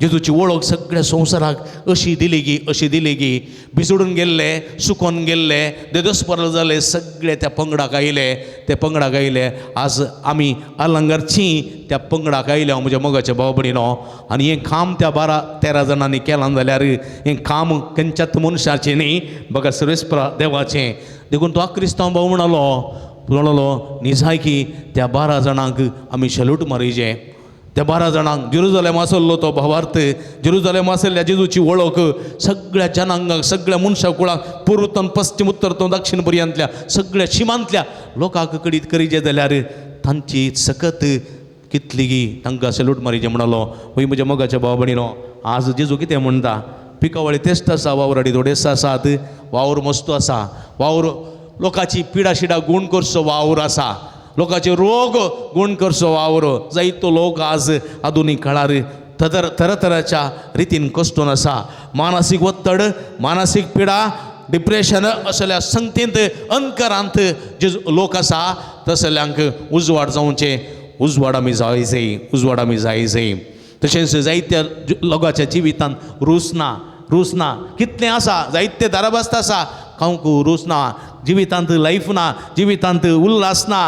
जेजूची वळख सगळ्या संवसाराक अशी दिली गी, अशी दिली गी. भिजडून गेल्ले, सुकोन गेल्ले, देदोसपर जाले, सगळे त्या पंगडाक आयले, त्या पंगडाक आयले. आज आमी अलंगारची त्या पंगडाक आयले म्हज्या मोगाच्या भाव भयणीनो. आनी हें काम त्या 12-13 जाणांनी केलां जाल्यार हें काम खंयच्याच मनशाचें न्ही, बघा सर्वेस्परा देवाचें. देखून तो क्रिस्तांव भाव म्हणलो निजायकी त्या 12 जाणांक आमी शेलूट मारिजे. त्या 12 जाणांक जेरुजलेम आसलो तो भावार्थ, जेरुजलेम आसल्या जेजूची वळख सगळ्या जनांगाक, सगळ्या मनशा कुळाक, पुर्वतन पश्चिम उत्तरतन दक्षिण पर्यंतल्या सगळ्या शिमांतल्या लोकांक कडीत करीजे जाल्यार तांची सकत कितली तांकां सॅल्यूट मारीजे म्हणालो. वय म्हज्या मोगाच्या भाव भयणीनो, आज जेजू कितें म्हणटा, पिकावळी तेस्त आसा, वावराडी थोडेच आसात, वावर मस्त आसा, वावर लोकांची पिडा शिडा गूण करचो वावर आसा, लोकांचे रोग गूण करचो वावर. जायतो लोक आज आधुनीक काळार तरातराच्या रितीन कश्टून आसा. मानसीक ಒತ್ತಡ, मानसीक पिडा, डिप्रेशन असल्या संगतींत अंधकारांत जे लोक आसा तसल्यांक उजवाड जावचें, उजवाड आमी जाय जाय, उजवाड आमी जाय जाय. तशेंच जायत्या लोकांच्या जिवितांत रूस ना, रूस ना, कितलें आसा, जायते दाराबास्त आसा, खावंक रूस ना, जिवितांत लायफ ना, जिवितांत उल्हास ना,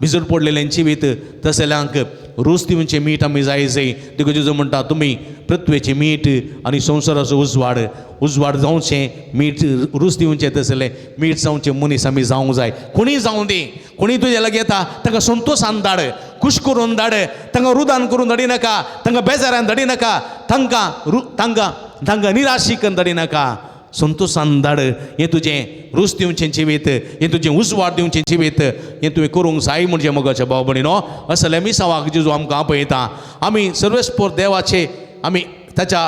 भिजूड पडलेलें जिवीत. तसल्यांक रूस दिवचें मीठ आमी जाय जाय. देखून जेजू म्हणटा, तुमी पृथ्वेचें मीठ आनी संवसाराचो उजवाड, उजवाड जावचें मीठ, रूस दिवचें तसलें मीठ जावचें मनीस आमी जावंक जाय. कोणीय जावं दी, कोणीय तुज्या लागीं येता ताका संतोशान धाड, खूश करून धाड, तांकां रुदान करून धाडिनाका, तांकां बेजारान धाडिनाका, तांकां तांकां निराशी करून धाडिनाका, संतोशान धाड. हें तुजें रूस दिवचें जिवीत, हें तुजें उजवाड दिवचें जिवीत, हें तुवें करूंक जाय म्हणजे मोगाच्या भाव भयणीनो. असल्या मिसावाक जेजू आमकां आपयता. आमी सर्वेस्पोर देवाचे, आमी ताच्या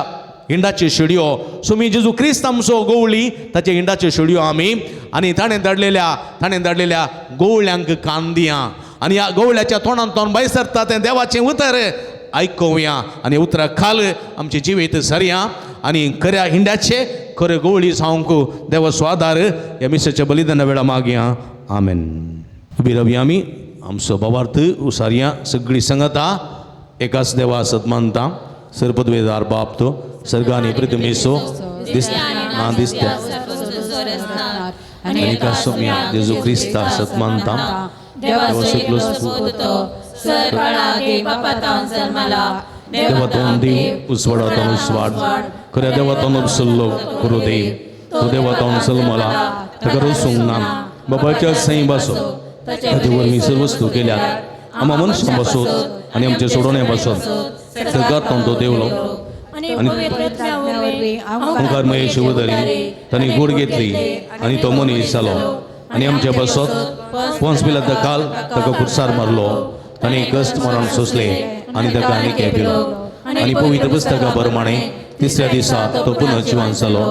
हिंडाच्यो शेडयो. सो मी जेजू क्रिस्त आमचो गवळी, ताच्या हिंडाच्यो शेडयो आमी, आनी ताणें धाडलेल्या गवळ्यांक कान दिया, आनी ह्या गवळ्याच्या तोंडान तोंड भायर सरता तें देवाचें उतर आयकुया, आनी उतरा खाल आमचें जिवीत सरया, आनी खऱ्या हिंड्याचे खऱ्यो गवळी जावंक देवा स्वादार ह्या मिसाच्या बलिदाना वेळा मागया. आमेन. उबी रावया आमी, आमचो भावार्थ उसारया. सगळी संगता एकाच देवा सत मानता, सरपदवेदार बाप तो सर्गानी प्रतिमेसो दिसता ना दिसता आनी एका सोम्या जेजू क्रिस्ता सत मानता, देवातून देव उजवाडातून उजवाड, खऱ्या देवातून उपसल्लो करू देव, तो देवातून जल्मला, ताका रसूंक ना, बाबाच्या सैं बसो, ताचे वरवीं सर्व वस्तू केल्यात, आमा मनशां बसोत आनी आमचे सोडोवणे बसोत, सर्गांतून तो देवलो आनी ओंकार महेश उदरी तांणी गोड घेतली आनी तो मनीस जालो आनी आमचे बसोत पोन्स पिलात काल ताका खुर्सार मारलो, ताणें कश्ट मरण सोंसले आनी ताका आनी केपिलो, आनी पवित्र पुस्तका प्रमाणे तिसऱ्या दिसा तो पुनर्जिवन जालो,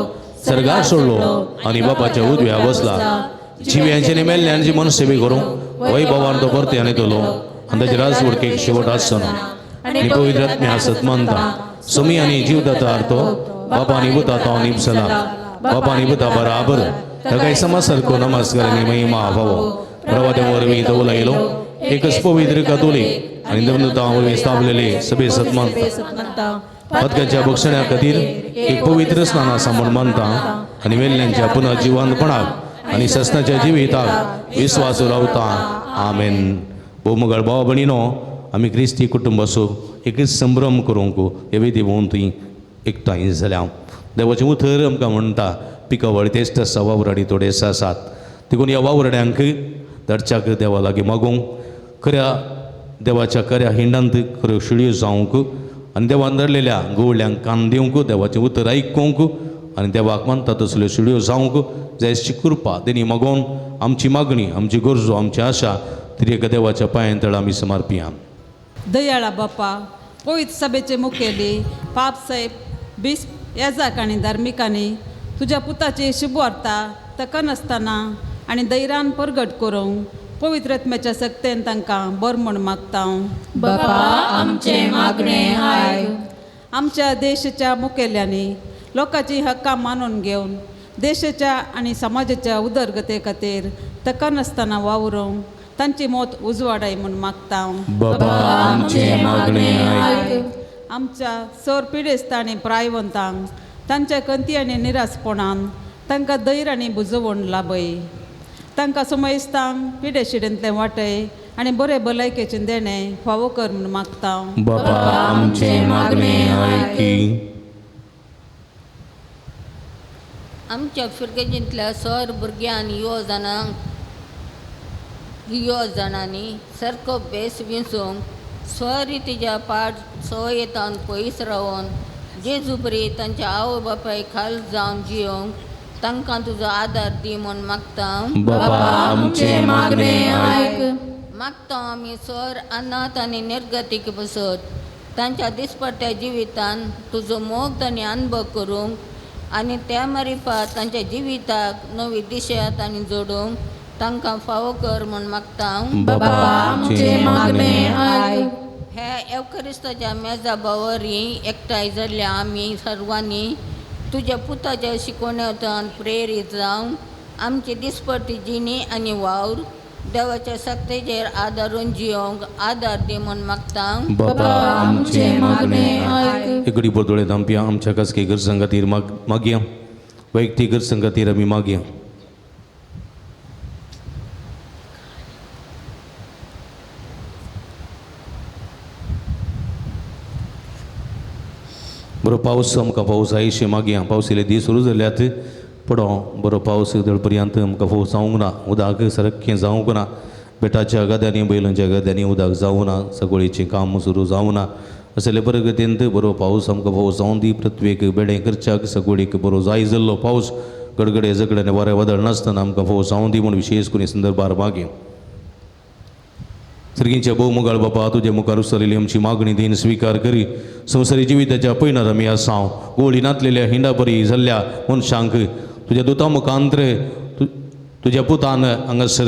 सर्गार सोडलो आनी बापाच्या उजव्या बसला. जिव्यांचे आनी मेल्ल्यांची मनसेवी करूंक वैभवान तो परते आनी तलो आनी ताचे राजवडकेक शेवट आसचो ना. आनी पवित्र आत्म्या सत मानता, समी आनी जीवदाता तो बापा आनी पुता तो निपसला, बापा आनी पुता बराबर ताका समसारको नमस्कार आनी महिमा फावो. प्रवाद्या वरवीं तो उलयलो, एकच पवित्र कातोलीक आनी धर्मदूतां वरवीं स्थापलेले सभे सत मानता, पदकाच्या बक्षण्या खातीर एक पवित्र स्नान आसा म्हूण मानता, आनी वेल्ल्यांच्या पुनर्जिवंतपणाक आनी ससनाच्या जिविताक विस्वास रावता. आमेन. भोवमगळ भाव भयणीनो, आमी क्रिस्ती कुटुंबाचो एकच संभ्रम करूंक हे विधी भोंवन थंय एकठांय जाल्या. देवाचें उतर आमकां म्हणटा, पिकावळ तेच आसा, वावराडी थोडेच आसात, देखून ह्या वावराड्यांक धाडच्याक देवा लागीं मागूंक, खऱ्या देवाच्या खऱ्या हिंडांत खऱ्यो शिळयो जावंक, आनी देवान धाडलेल्या गवळ्यांक कान दिवंक, देवाचें उतर आयकूंक आनी देवाक मानता तसल्यो शिळयो जावंक जायची कृपा तेणी मागोवन आमची मागणी, आमची गरजो, आमची आशा त्रिएका देवाच्या पांयां तळ आमी समर्पिया. दयाळा बापा, पवित्र सभेचे मुखेली पापसाहेब बिस्प याजाक आनी धार्मिकांनी तुज्या पुताची शुभवार्ता ताका नासतना आनी दैरान परगट करूंक पवित्र आत्म्याच्या सक्तेन तांकां बर म्हूण मागता. बापा आमचें मागणें आयक. आमच्या देशाच्या मुखेल्यांनी लोकांची हक्कां मानून घेवन देशाच्या आनी समाजाच्या उदरगते खातीर ताका नासतना वावरूंक तांची मत उजवाडाय म्हूण मागता. बाबा आमचें मागणें आयक. आमच्या सर पिडेस्त आनी प्रायवंतांक तांच्या कंती आनी निरासपणान तांकां धैर्य आनी बुजवण लाभय. तांकां समयस्तांक पिडेशिडेंतलें वाटय आनी बरें भलायकेचें देणें फावो कर म्हूण मागता. बाबा आमचें मागणें आयकी. आमच्या फिरगेजींतल्या सर भुरग्यां आनी युवा जाणांनी सारको बेस विंचूंक स्वरितीच्या पाठ संवयेतान पयस रावन जेजू बरी तांच्या आवय बापाय खाल जावन जियोंक तांकां तुजो आदार दी म्हूण मागता. बाबा आमचें मागणें आयक. मागता आमी सर अनाथ आनी निर्गतीक बसत तांच्या दिसपट्ट्या जिवितान तुजो मोग तांणी अनुभव करूंक आनी त्या मारिफात तांच्या जिविताक नवी दिशा तांणी जोडूंक तांकां फावो कर म्हूण मागता. बाबा आमचें मागणें आयक. ह्या एवखरिस्ताच्या मेजा बावरी एकठांय जाल्ल्या आमी सर्वांनी तुज्या पुताच्या शिकवण्यान प्रेरीत जावन आमची दिसपट्टी जिणी आनी वावर देवाच्या सक्तेचेर आदारून जियोंक आदार दी म्हूण मागता. बाबा आमचें मागणें आयक. एक घडी दोळे धांपया. आमच्या खासगी गरजां खातीर मागया, वैयक्तीक गरजां खातीर आमी मागया. बरो पावस आमकां पावस आयशे मागया. पावस येयले दीस सुरू जाल्यात पडो बरो पावस दळपर्यंत आमकां पावस जावंक ना, उदक सारकें जावंक ना. बेटाच्या गाद्यांनी बैलांच्या गाद्यांनी उदक जावं ना, सगळीचें काम सुरू जावं ना. असले परगतींत बरो पावस आमकां पावस जावं दी. पृथ्वेक बेडे करच्याक सगळीक बरो जाय जाल्लो पावस गडगडे झगड्याने वारें वादळ नासतना आमकां पावस जावं दी म्हूण विशेश करून संदर्भार मागया. सर्गींच्या भोव मुगाळ बापा, तुजे मुखार उसरलेली आमची मागणी दीन स्विकार करी. संवसारी जिविताच्या पयणार आमी आसा गोळी नातलेल्या हिंडापरी जाल्ल्या मनशांक तुज्या दुता मुखांत्र तुज्या पुतान हांगासर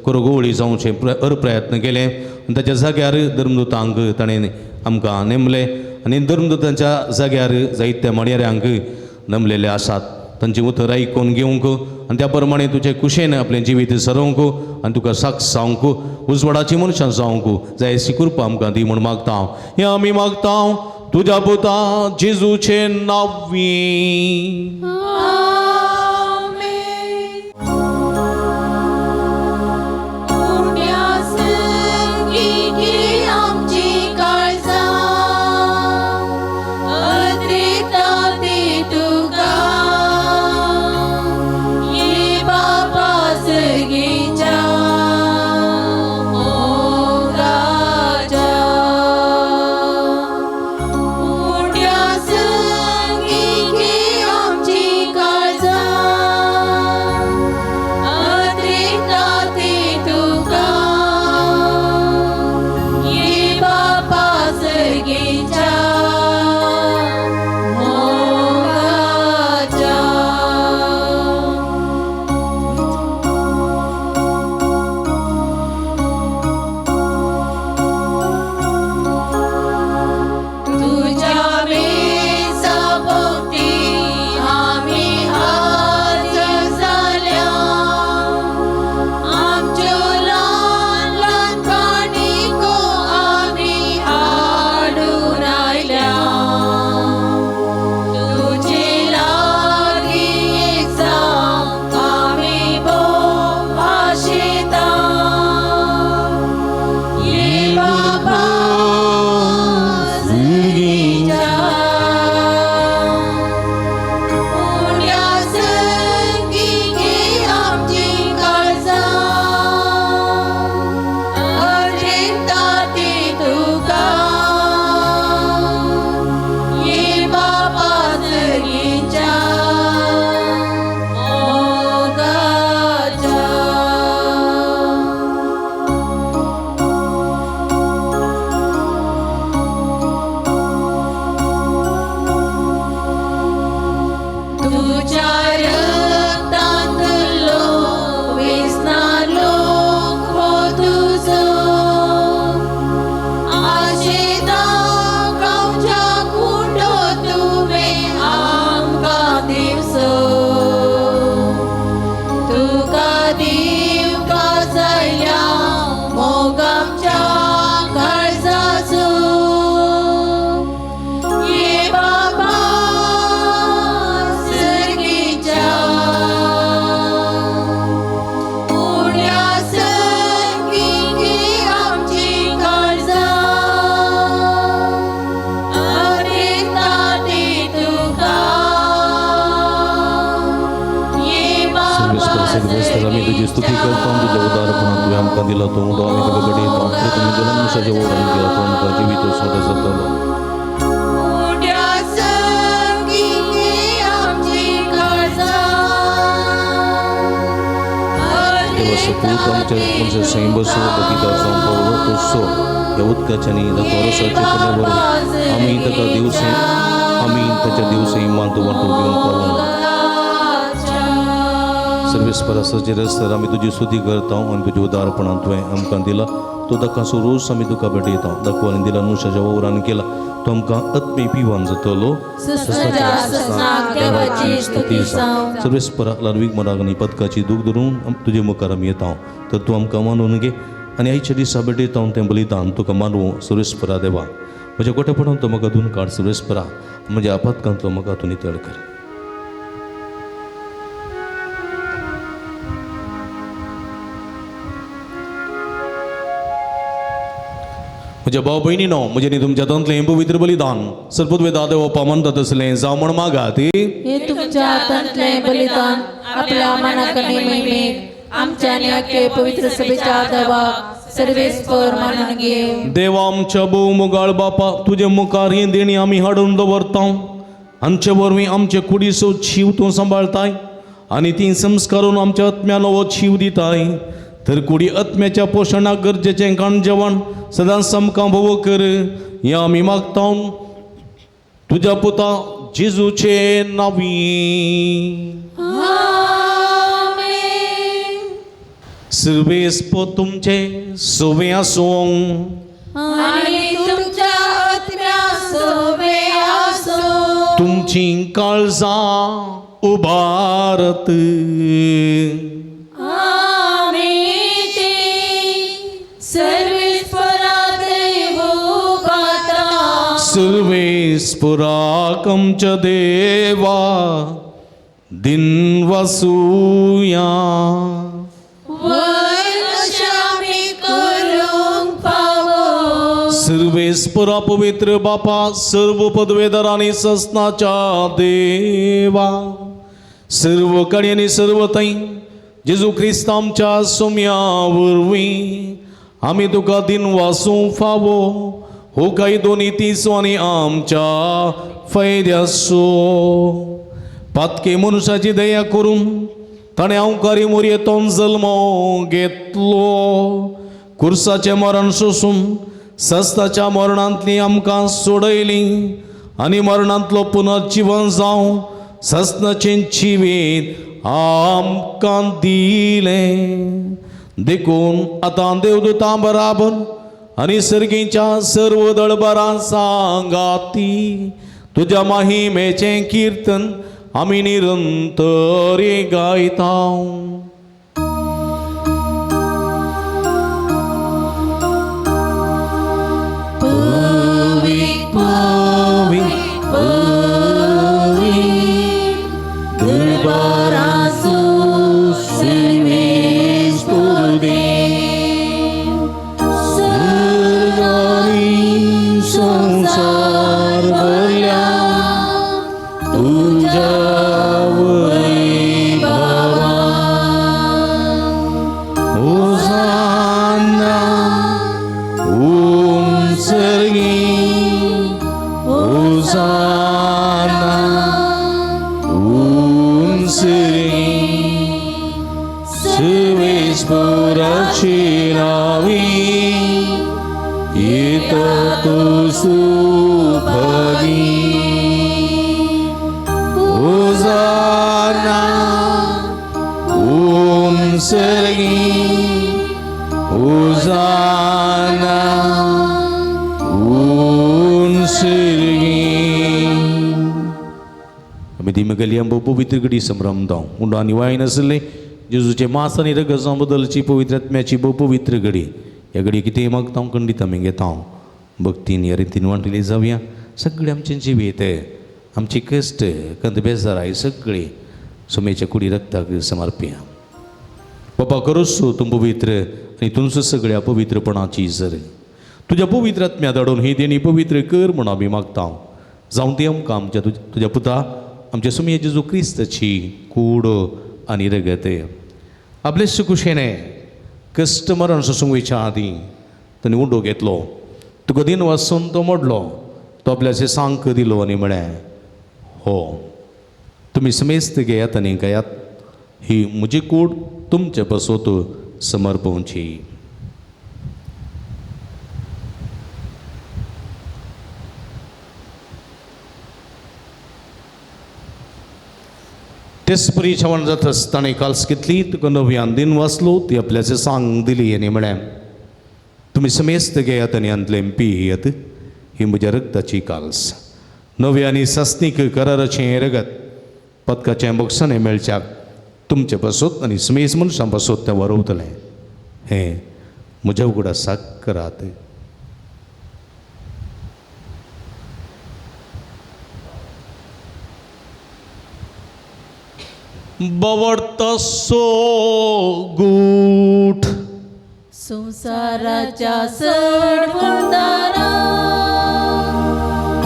करो गोवळी जावचें प्रयत्न केले आनी ताच्या जाग्यार धर्मदुतांक ताणें आमकां नेमले आनी धर्मदुतांच्या जाग्यार जायत्या मणयाऱ्यांक नमलेले आसात. तांची उतर आयकून घेवंक आनी त्या प्रमाणे तुजे कुशेन आपलें जिवीत सरोवंक आनी तुका साक्ष जावंक उजवाडाची मनशां जावंक जाय अशी कृपा आमकां दी म्हूण मागता हांव. हें आमी मागता तुज्या पुता जेजूचे नांवी. संगी आमची काळजां स्तुती करता तुज्या उदारपणान तुवें आमकां दिला तो उदो आमी तुका भेटयता. तुमी दिला मनशाच्या ओवरान केला तो आमकां जिवीत सोडो जातलो. देवा सपूत आमच्या मनशा सैम बसो बगीता जावन पावलो तसो ह्या उदकाच्या आनी रोसाच्या पुण्या वरवीं आमी ताका दिवसे आमी ताच्या दिवसे इमांत वांटो घेवंक पावूं. सर्वेस्परा सजेर आमी तुजी स्तुती करता आनी तुज्या उदारपणान तुवें आमकां दिला तो दाकासो रोस आमी तुका भेटयता. दाखो आनी दिला मनशाच्या वावरान केला तो आमकां आत्मी पिवन जातलो. देवाची स्तुती जावं. सर्वेस्परा लार्वीक मराक आनी पदकाची दूख धरून तुजे मुखार आमी येता तर तूं आमकां मानून घे आनी आयच्या दिसा भेटयता तें बलिदान तुका मानूं. सर्वेस्परा देवा म्हज्या गोठेपणान तो म्हाका धुवन काड. सर्वेस्परा म्हज्या आपातकांतलो म्हाका तूं नितळ कर. म्हज्या भाव भयणी नो म्हजें न्ही तुमच्या हातांतलें पवित्र बलिदान सरपत देव पामनता तसलें जावं म्हण मागात. हे तुमच्या हातांतलें बलिदान आपल्या मनाक आनी महिमेक आमच्या आनी अख्खे पवित्र सभेच्या देवाक सर्वेस्पर मानून घेवं. देवा आमच्या भोव मुगाळ बापा तुजे मुखार ही देणी आमी हाडून दवरता. आमचे वरवीं आमचे कुडीचो जीव तूं सांबाळताय आनी ती संस्कारून आमच्या आत्म्या नवो जीव दिताय. तर कुडी आत्म्याच्या पोशणाक गरजेचें खाण जेवण सदांच आमकां भोव कर हें आमी मागता तुज्या पुता जेजूचे नांवी. सर्वेस्पर तुमचे सोवे आसूं आनी तुमच्या आत्म्या सोवे आसूं. तुमची काळजां उबारत. आमी ती सर्वेस्परा देव उबारता. सर्वेस्पराक आमच्या देवा दिन वसूया. सर्वेस्परा पवित्र बापा सर्व पदवेदार आनी ससनाच्या देवा सर्व कडी आनी सर्व थंय जेजू क्रिस्त आमच्या सोम्या वरवीं आमी तुका दिन वासूं फावो हो कायदो नितीचो आनी आमच्या फायद्याचो. पातके मनशाची दया करून ताणें अवकारी मोरयेतोन जल्मो घेतलो. कुर्साचें मरण सोसून सस्ताच्या मरणांतली आमकां सोडयली आनी मरणांतलो पुनर्जिवन जावं सस्नाचें जिवीत आमकां दिलें. देखून आतां देवदूतां बराबर आनी सर्गीच्या सर्व दळबरां सांगाती तुज्या माहिमेचें किर्तन आमी निरंतर गायता. संसार भरल्या तुज्या वैभवान. होसाना उंचर्गी होसाना उंचर्गी सर्वेस्पराची नावी येता तो सुभागी. होसाना उंचर्गी होसाना उंचर्गी. आमी ती मेगेली आमकां पवित्र घडी संभ्रमता उंडो आनी वाय नासले जेजूचे मास आनी रगजां बदलची पवित्र आत्म्याची भोव पवित्र घडी. ह्या घडी कितें मागता हांव खंडीत आमी घेता भक्तीन ह्या रितीन वांटली जावया. सगळें आमचें जिवीत आमची कश्ट कंद बेजाराय सगळी सुमेच्या कुडी रक्ताक समर्पया. बाबा करोसो तूं पवित्र आनी तुमचो सगळ्या पवित्रपणाची जर तुज्या पवित्र आत्म्या धाडून ही देणी पवित्र कर म्हूण आमी मागता. जावं ती आमकां आमच्या तुज्या पुता आमच्या सुमये जेजू क्रिस्ताची कूड आनी रगत. आपले सुकुशेने कस्टमरान सोसूंक वयच्या आदीं ताणें उंडो घेतलो, तुका दिन वासून तो मोडलो, तो आपल्याचे सांक दिलो आनी म्हळें, हो तुमी समेस्त घेयात आनी घेयात, ही म्हजी कूड तुमचे पासत समर्पवची. तेच परी जेवण जातच ताणें काल्स घेतली, तुका नव्यान दिन वाचलो, ती आपल्याचे सांग दिली आनी म्हळें, तुमी समेस्त घेयात आनी हांतलें पियेत, ही म्हज्या रगताची काल्स, नव्या आनी सासणीक कराराचें रगत, पदकाचें बक्षाणें मेळच्याक तुमचे पासत आनी समेस्त मनशां पासत तें वरवतलें. हें म्हज्या उगडासाक करात. बवडतसो गूठ संवसाराच्या सडवंदारा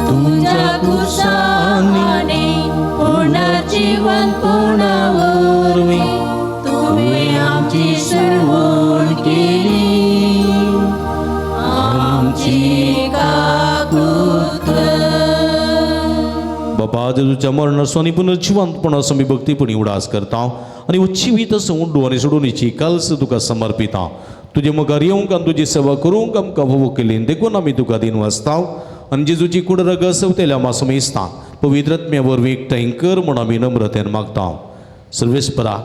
तुझ्या कुसाने पुनर्जीवनपणा वरवीं तुवें आमची सडवण केली, आमची काकूत. बापा, जेजूच्या मरणाचो आनी पुनर्जिवंतपणाचो आमी भक्तीपणी उडास करता आनी जिवीत असो उड्डू आनी सोडूनीची काल्स तुका समर्पिता. तुजे मुखार येवंक आनी तुजी सेवा करूंक आमकां फावो केली देखून आमी तुका दिन वाचता आनी जेजूची कूड रगत सवतेल्या मासमेस्ता पवित्रत्म्या वरवीं एकठांय कर म्हूण आमी नम्रतेन मागता. सर्वेस्परा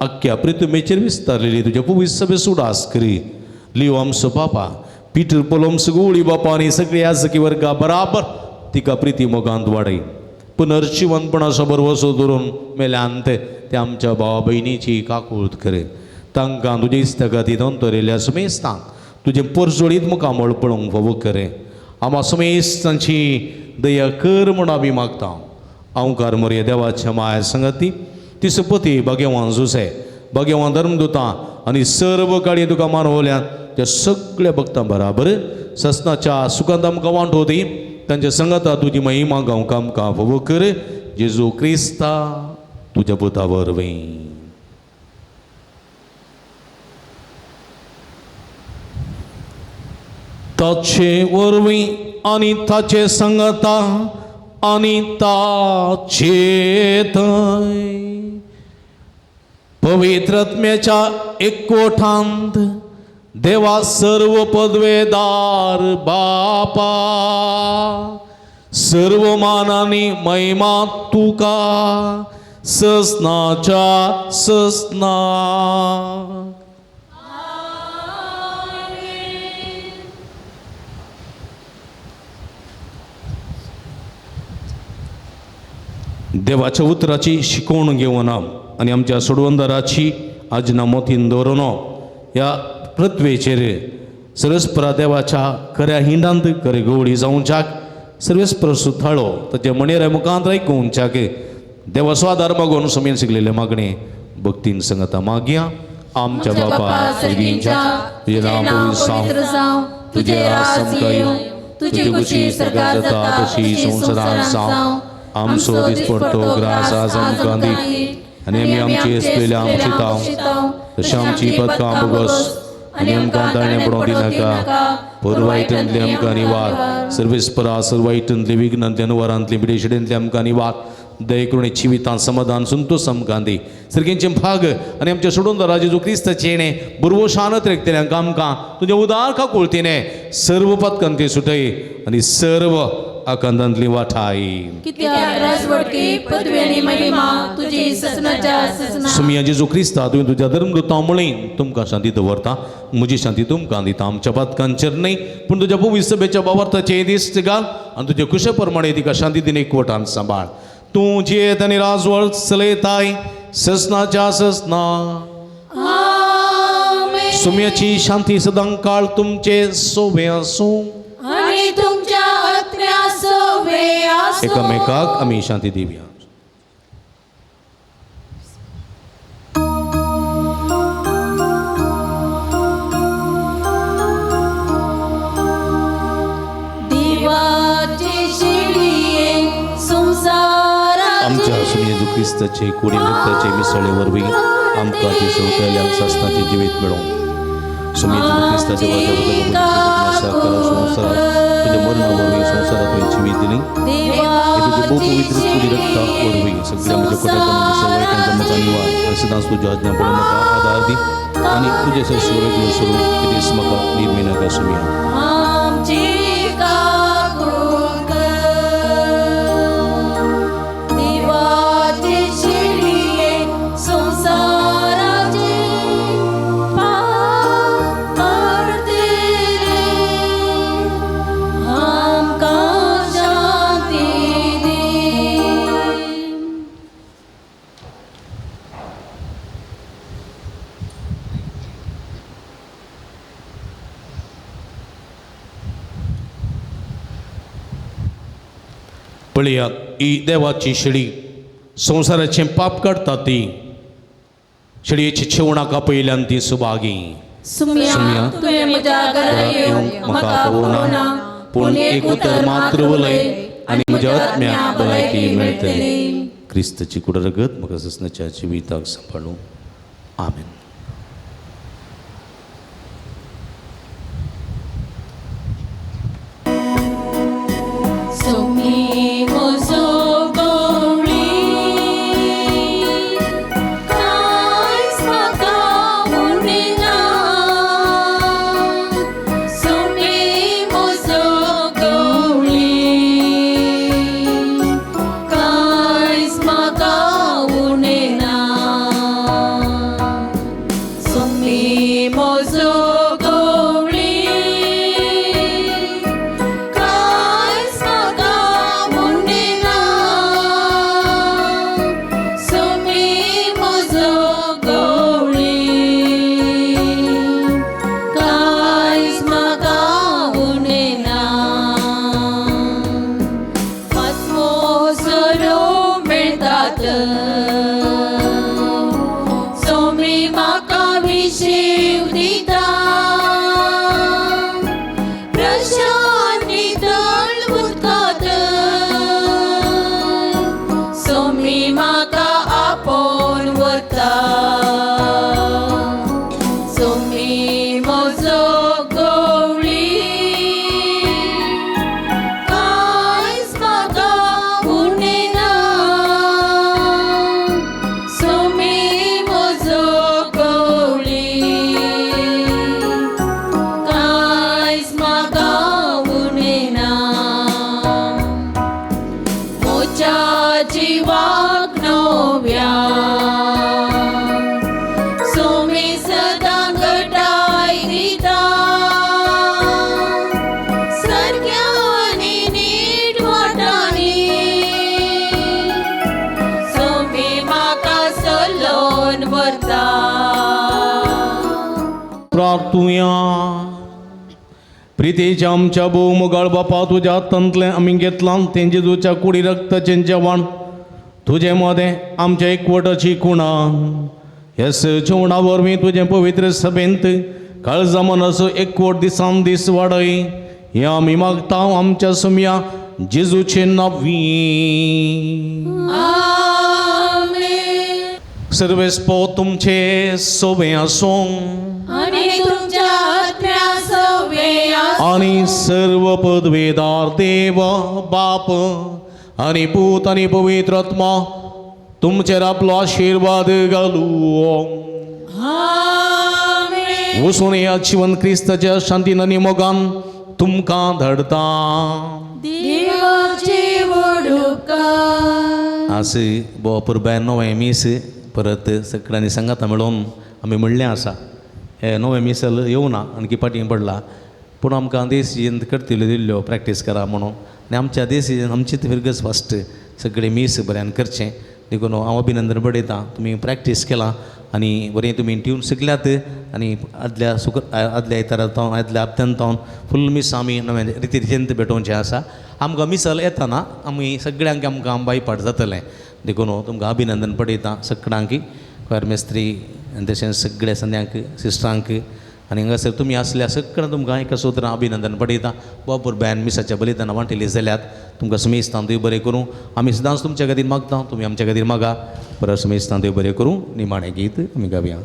आख्ख्या प्रितमेचेर विस्तारलेली तुज्या पवित्र सभेस उडास करी. लियो आमचो पापा पिटर पोलोमसो गोवळी बापा आनी सगळी आजकी वर्गा बराबर तिका प्रिती मोगांत वाडय. पुनर्जिवंतपणाचो भरवसो धरून मेल्यान ते आमच्या भावा भयणीची काकूळत करे. तांकां तुजे इस्तगाती दोन समेस्तांक तुजें परजोळीत मुखामळ पळोवंक फावो करे. आमा समेस्तांची दया कर म्हूण आमी मागता. अंवकार मोरये देवाच्या माया संगती ती सपती भाग्यवान जुसे भाग्यवान धर्मदुतां आनी सर्व काळी तुका मानवल्यात त्या सगळ्या भक्तां बराबर ससनाच्या सुखांत आमकां वांटो दी. तांच्या संगता तुजी महिमा गावंक आमकां फावो कर. जेजू क्रिस्ता तुज्या पुता वरवीं. ताचे वरवीं आनी ताचे संगता आनी ताचे थंय पवित्रत्म्याच्या एकवठांत देवा सर्व पदवेदार बापा सर्व मानानी महिमा तुका ससनाच्या ससना. देवाच्या उतराची शिकवण घेवन आनी आमच्या सोडवंदाराची आजना मोतीन दवरून ह्या पृथ्वेचेर सरस्परा देवाच्या खऱ्या हिंडांत खरे गवळी जावच्याक सर्वेस्पर सुथाळो ताच्या मणेऱ्या मुखांत आयकुवच्याक देवाचो आदार मागून समेन शिकलेले मागणे भक्तीन संगता मागया. आमच्या बापा सर्गींच्या तुजें नांव पवित्र जावं, तुजें राज आमकां येवं, तुजी खुशी स्वर्गार जाता तशी संवसारांत जावं. आमचो दिसपडतो ग्रास आज आमकां दी आनी आमी आमची आसलेल्या आमची तशें आमची पदकां बोगस आनी आमकां ताळणें पडोवंक दिनाका, पर वायटांतली आमकां निवार. सर्वेस्परा सर्व वायटांतली विघ्नांतली अनुवारांतली बिडेशिडेंतली आमकां निवार. दयकृणी जिवितांत समाधान संतोष आमकां दी. सारकेंचे भाग आनी आमच्या सोडून जेजू क्रिस्ताचें येणें बुरवशानत रेखतल्यांक आमकां तुजें उदार काकुळतीने सर्व पदकांती सुटय आनी सर्व आकांतांतली वाठाय. सुमिया जेजू क्रिस्ता तुवें तुज्या धर्मदुतां मुळीं तुमकां शांती दवरता, म्हजी शांती तुमकां दिता. आमच्या पातकांचेर न्हय पूण तुज्या पवित्र सभेच्या बाबार्थाचें दिश्ट घाल आनी तुजे कुशे प्रमाणे तिका शांती दिने एकवटान सांबाळ. तूं जियेत आनी राजवळ चलयताय ससनाच्या ससना. सुम्याची शांती सदां काळ तुमचे सोबे आसूं आनी तुमच्या आत्म्या सोबे आसूं. एकामेकाक आमी शांती दिवया. देवाचे शिळये संवसाराचे आमच्या सुमी जेजू क्रिस्ताचे कुडी रक्ताचे मिसळे वरवीं आमकां ती सवतेल्याक सासणाचें जिवीत मेळों. सुमी तुज्या क्रिस्ताच्या संवसारात तुज्या मरणा वरवीं संवसारात तुवें जिवीत दिली. हे तुजे भोव पवित्र कुडी रक्ता वरवीं सगळ्या म्हज्या कोट्यापणाची सवय तांकां म्हाका निवार आनी सदांच तुज्या आज्ञा पडून म्हाका आदार दी आनी तुजें सगळें स्वरूप दीस म्हाका निर्मिनाका सुमया. पळयात ही देवाची शेळी संवसाराचें पाप काडटा ती शेळयेची छेवणां कापयल्यान ती सुभागी. सुमया तुवें म्हज्या घरा येवंक म्हाका आपोवना, पूण एक उतर मात्र उलय आनी म्हज्या आत्म्याक भलायकी मेळटली. क्रिस्ताची कुड रगत म्हाका ससनाच्या जिविताक सांबाळूं. आमेन. प्रितीच्या आमच्या भोव मोगाळ बापा, तुज्या हातांतलें आमी घेतलां तें जेजूच्या कुडी रक्ताचें जेवण तुजें मदें आमच्या एकवटाची कुणां हेस जेवणा वरवीं तुजें पवित्र सभेंत काळजा मनाचो एकवट दिसान दीस वाडय हें आमी मागता आमच्या सुमया जेजूचे नांवी. सर्वेस्पो तुमचे सोबे आसूं आनी सर्व पदवेदार देव बाप आनी पूत आनी पवित्र आत्मा तुमचेर आपलो आशिर्वाद घालूं. वचून ह्या जिवन क्रिस्ताच्या शांतीन आनी मोगान तुमकां धाडता. आज भोव पुरबाय नवें मीस परत सगळ्यांनी सांगाता मेळोवन आमी म्हणलें आसा हें नवें मिसल येवना आणखी फाटीं पडला, पूण आमकां देसीन करतिल्यो दिल्ल्यो प्रॅक्टीस करा म्हणून आनी आमच्या देसीन आमचीच फिरगस फस्ट सगळें मीस बऱ्यान करचें देखून हांव अभिनंदन बडयतां. तुमी प्रॅक्टीस केलां आनी बरें तुमी ट्यून शिकल्यात आनी आदल्या सुक आदल्या आयतारा जावन आदल्या हप्त्यान जावन फूल मीस आमी नवें रितीन भेटोवचें आसा. आमकां मिसल येताना आमी सगळ्यांक आमकां बायपाट जातलें देखून तुमकां अभिनंदन पडयतां सगळ्यांक, क्वायर मेस्त्री आनी तशेंच सगळ्या संद्यांक सिस्टरांक आनी हांगासर तुमी आसल्या सगळ्यां तुमकां एका सोत्रां अभिनंदन पडयता. बापूर बॅन मिसाच्या बलिदानां वांटिल्ली जाल्यात तुमकां समेस्तान देव बरें करूं. आमी सदांच तुमच्या खातीर मागता, तुमी आमच्या खातीर मागा. परत समेस्तान देव बरें करूं. निमाणें गीत आमी गावया.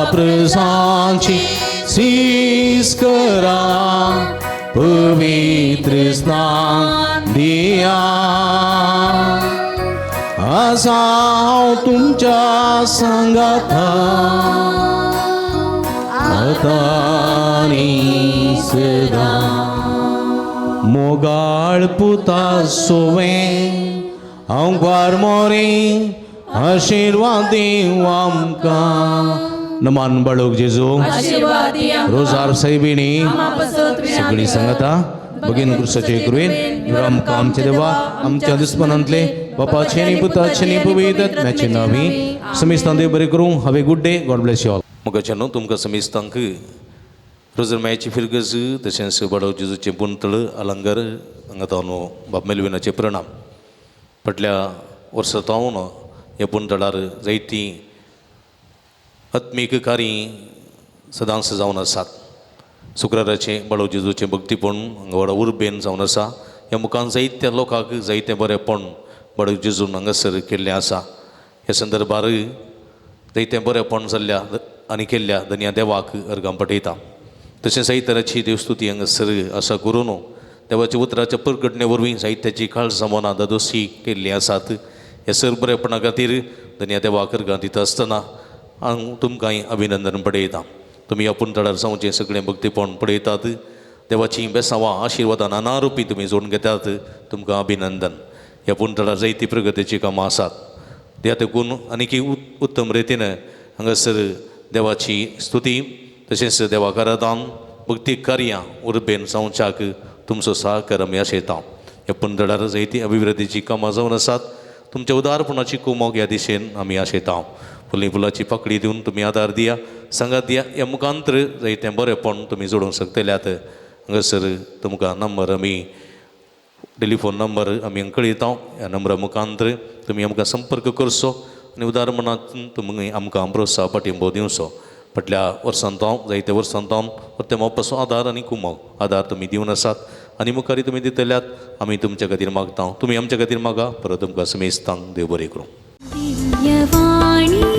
प्रसांची सीस करा पवित्र स्नान दिया. आसा हांव तुमच्या सांगाता आतां आनी सदां. मोगाळ पुता सोवें हांव ग्वार मोरे आशिर्वाद दिवं आमकां. नमान बाळोक जेजू रोजार सायबिणी सगळी सांगता भगीन क्रुसाचे कृपेन आमकां आमचे देवा आमच्या दुस्मनांतले बापाचे आनी पुताचे आनी पवित्र आत्म्याचे नांवी समेस्तान देव बरें करूं. Have a good day. God bless you all. मोगाचे न्हू तुमकां समेस्तांक रोजर मायाची फिरगज तशेंच बाळोक जेजूचें पुंतळ अलंगर हांगा न्हू बाब मेलविनाचे प्रणाम. फाटल्या वर्सा तावन ह्या पुंतळार जायतीं आत्मीक कार्य सदांच जावन आसात. शुक्राराचें बाळो जेजूचें भक्तीपण हांगा व्हडा उर्बेन जावन आसा. ह्या मुखान जायत्या लोकांक जायतें बरेंपण बाळो जेजून हांगासर केल्लें आसा. ह्या संदर्भार जायतें बरेंपण जाल्ल्या आनी केल्ल्या धनया देवाक अर्गां पटयता. तशें जायते तराची देवस्तुती हांगासर आसा करून देवाच्या उतराच्या परगटणे वरवीं जायत्याची काळजां मनां दादोसी केल्लीं आसात. ह्या सर बरेपणा खातीर धनया देवाक अर्गां दिता आसतना हांव तुमकांय अभिनंदन पडयता. तुमी आपूण तळार जावचें सगळें भक्तीपण पळयतात. देवाचीं बेसांवां आशिर्वादां नाना रुपी तुमी जोडून घेतात. तुमकां अभिनंदन. ह्या पुणतळार जायती प्रगतीचीं कामां आसात. त्या देखून आनीकी उत्तम रितीन हांगासर देवाची स्तुती तशेंच देवाक आराधन भक्ती कार्यां उर्बेन जावच्याक तुमचो सहकार आमी आशयता. ह्या पुणतळार जायती अभिवृद्धीचीं कामां जावन आसात. तुमच्या उदारपणाची कुमोक ह्या दिशेन आमी आशयता. फुली फुलाची पाकळी दिवन तुमी आदार दिया सांगात दिया. ह्या मुखांतर जायतें बरेंपण तुमी जोडूंक शकतल्यात. हांगासर तुमकां नंबर आमी टेलिफोन नंबर आमी कळयता. ह्या नंबरा मुखांतर तुमी आमकां संपर्क करचो आनी उदार मनांत तुमी आमकां प्रोत्साह पाठिंबो दिवचो. फाटल्या वर्सान तावन जायत्या वर्सान तावन परते मोपाचो आदार आनी कुमोक आदार तुमी दिवन आसात आनी मुखारी तुमी दितल्यात. आमी तुमच्या खातीर मागता, तुमी आमच्या खातीर मागा. परत तुमकां समेस्तांक देव बरें करूं. दिव्यवाणी.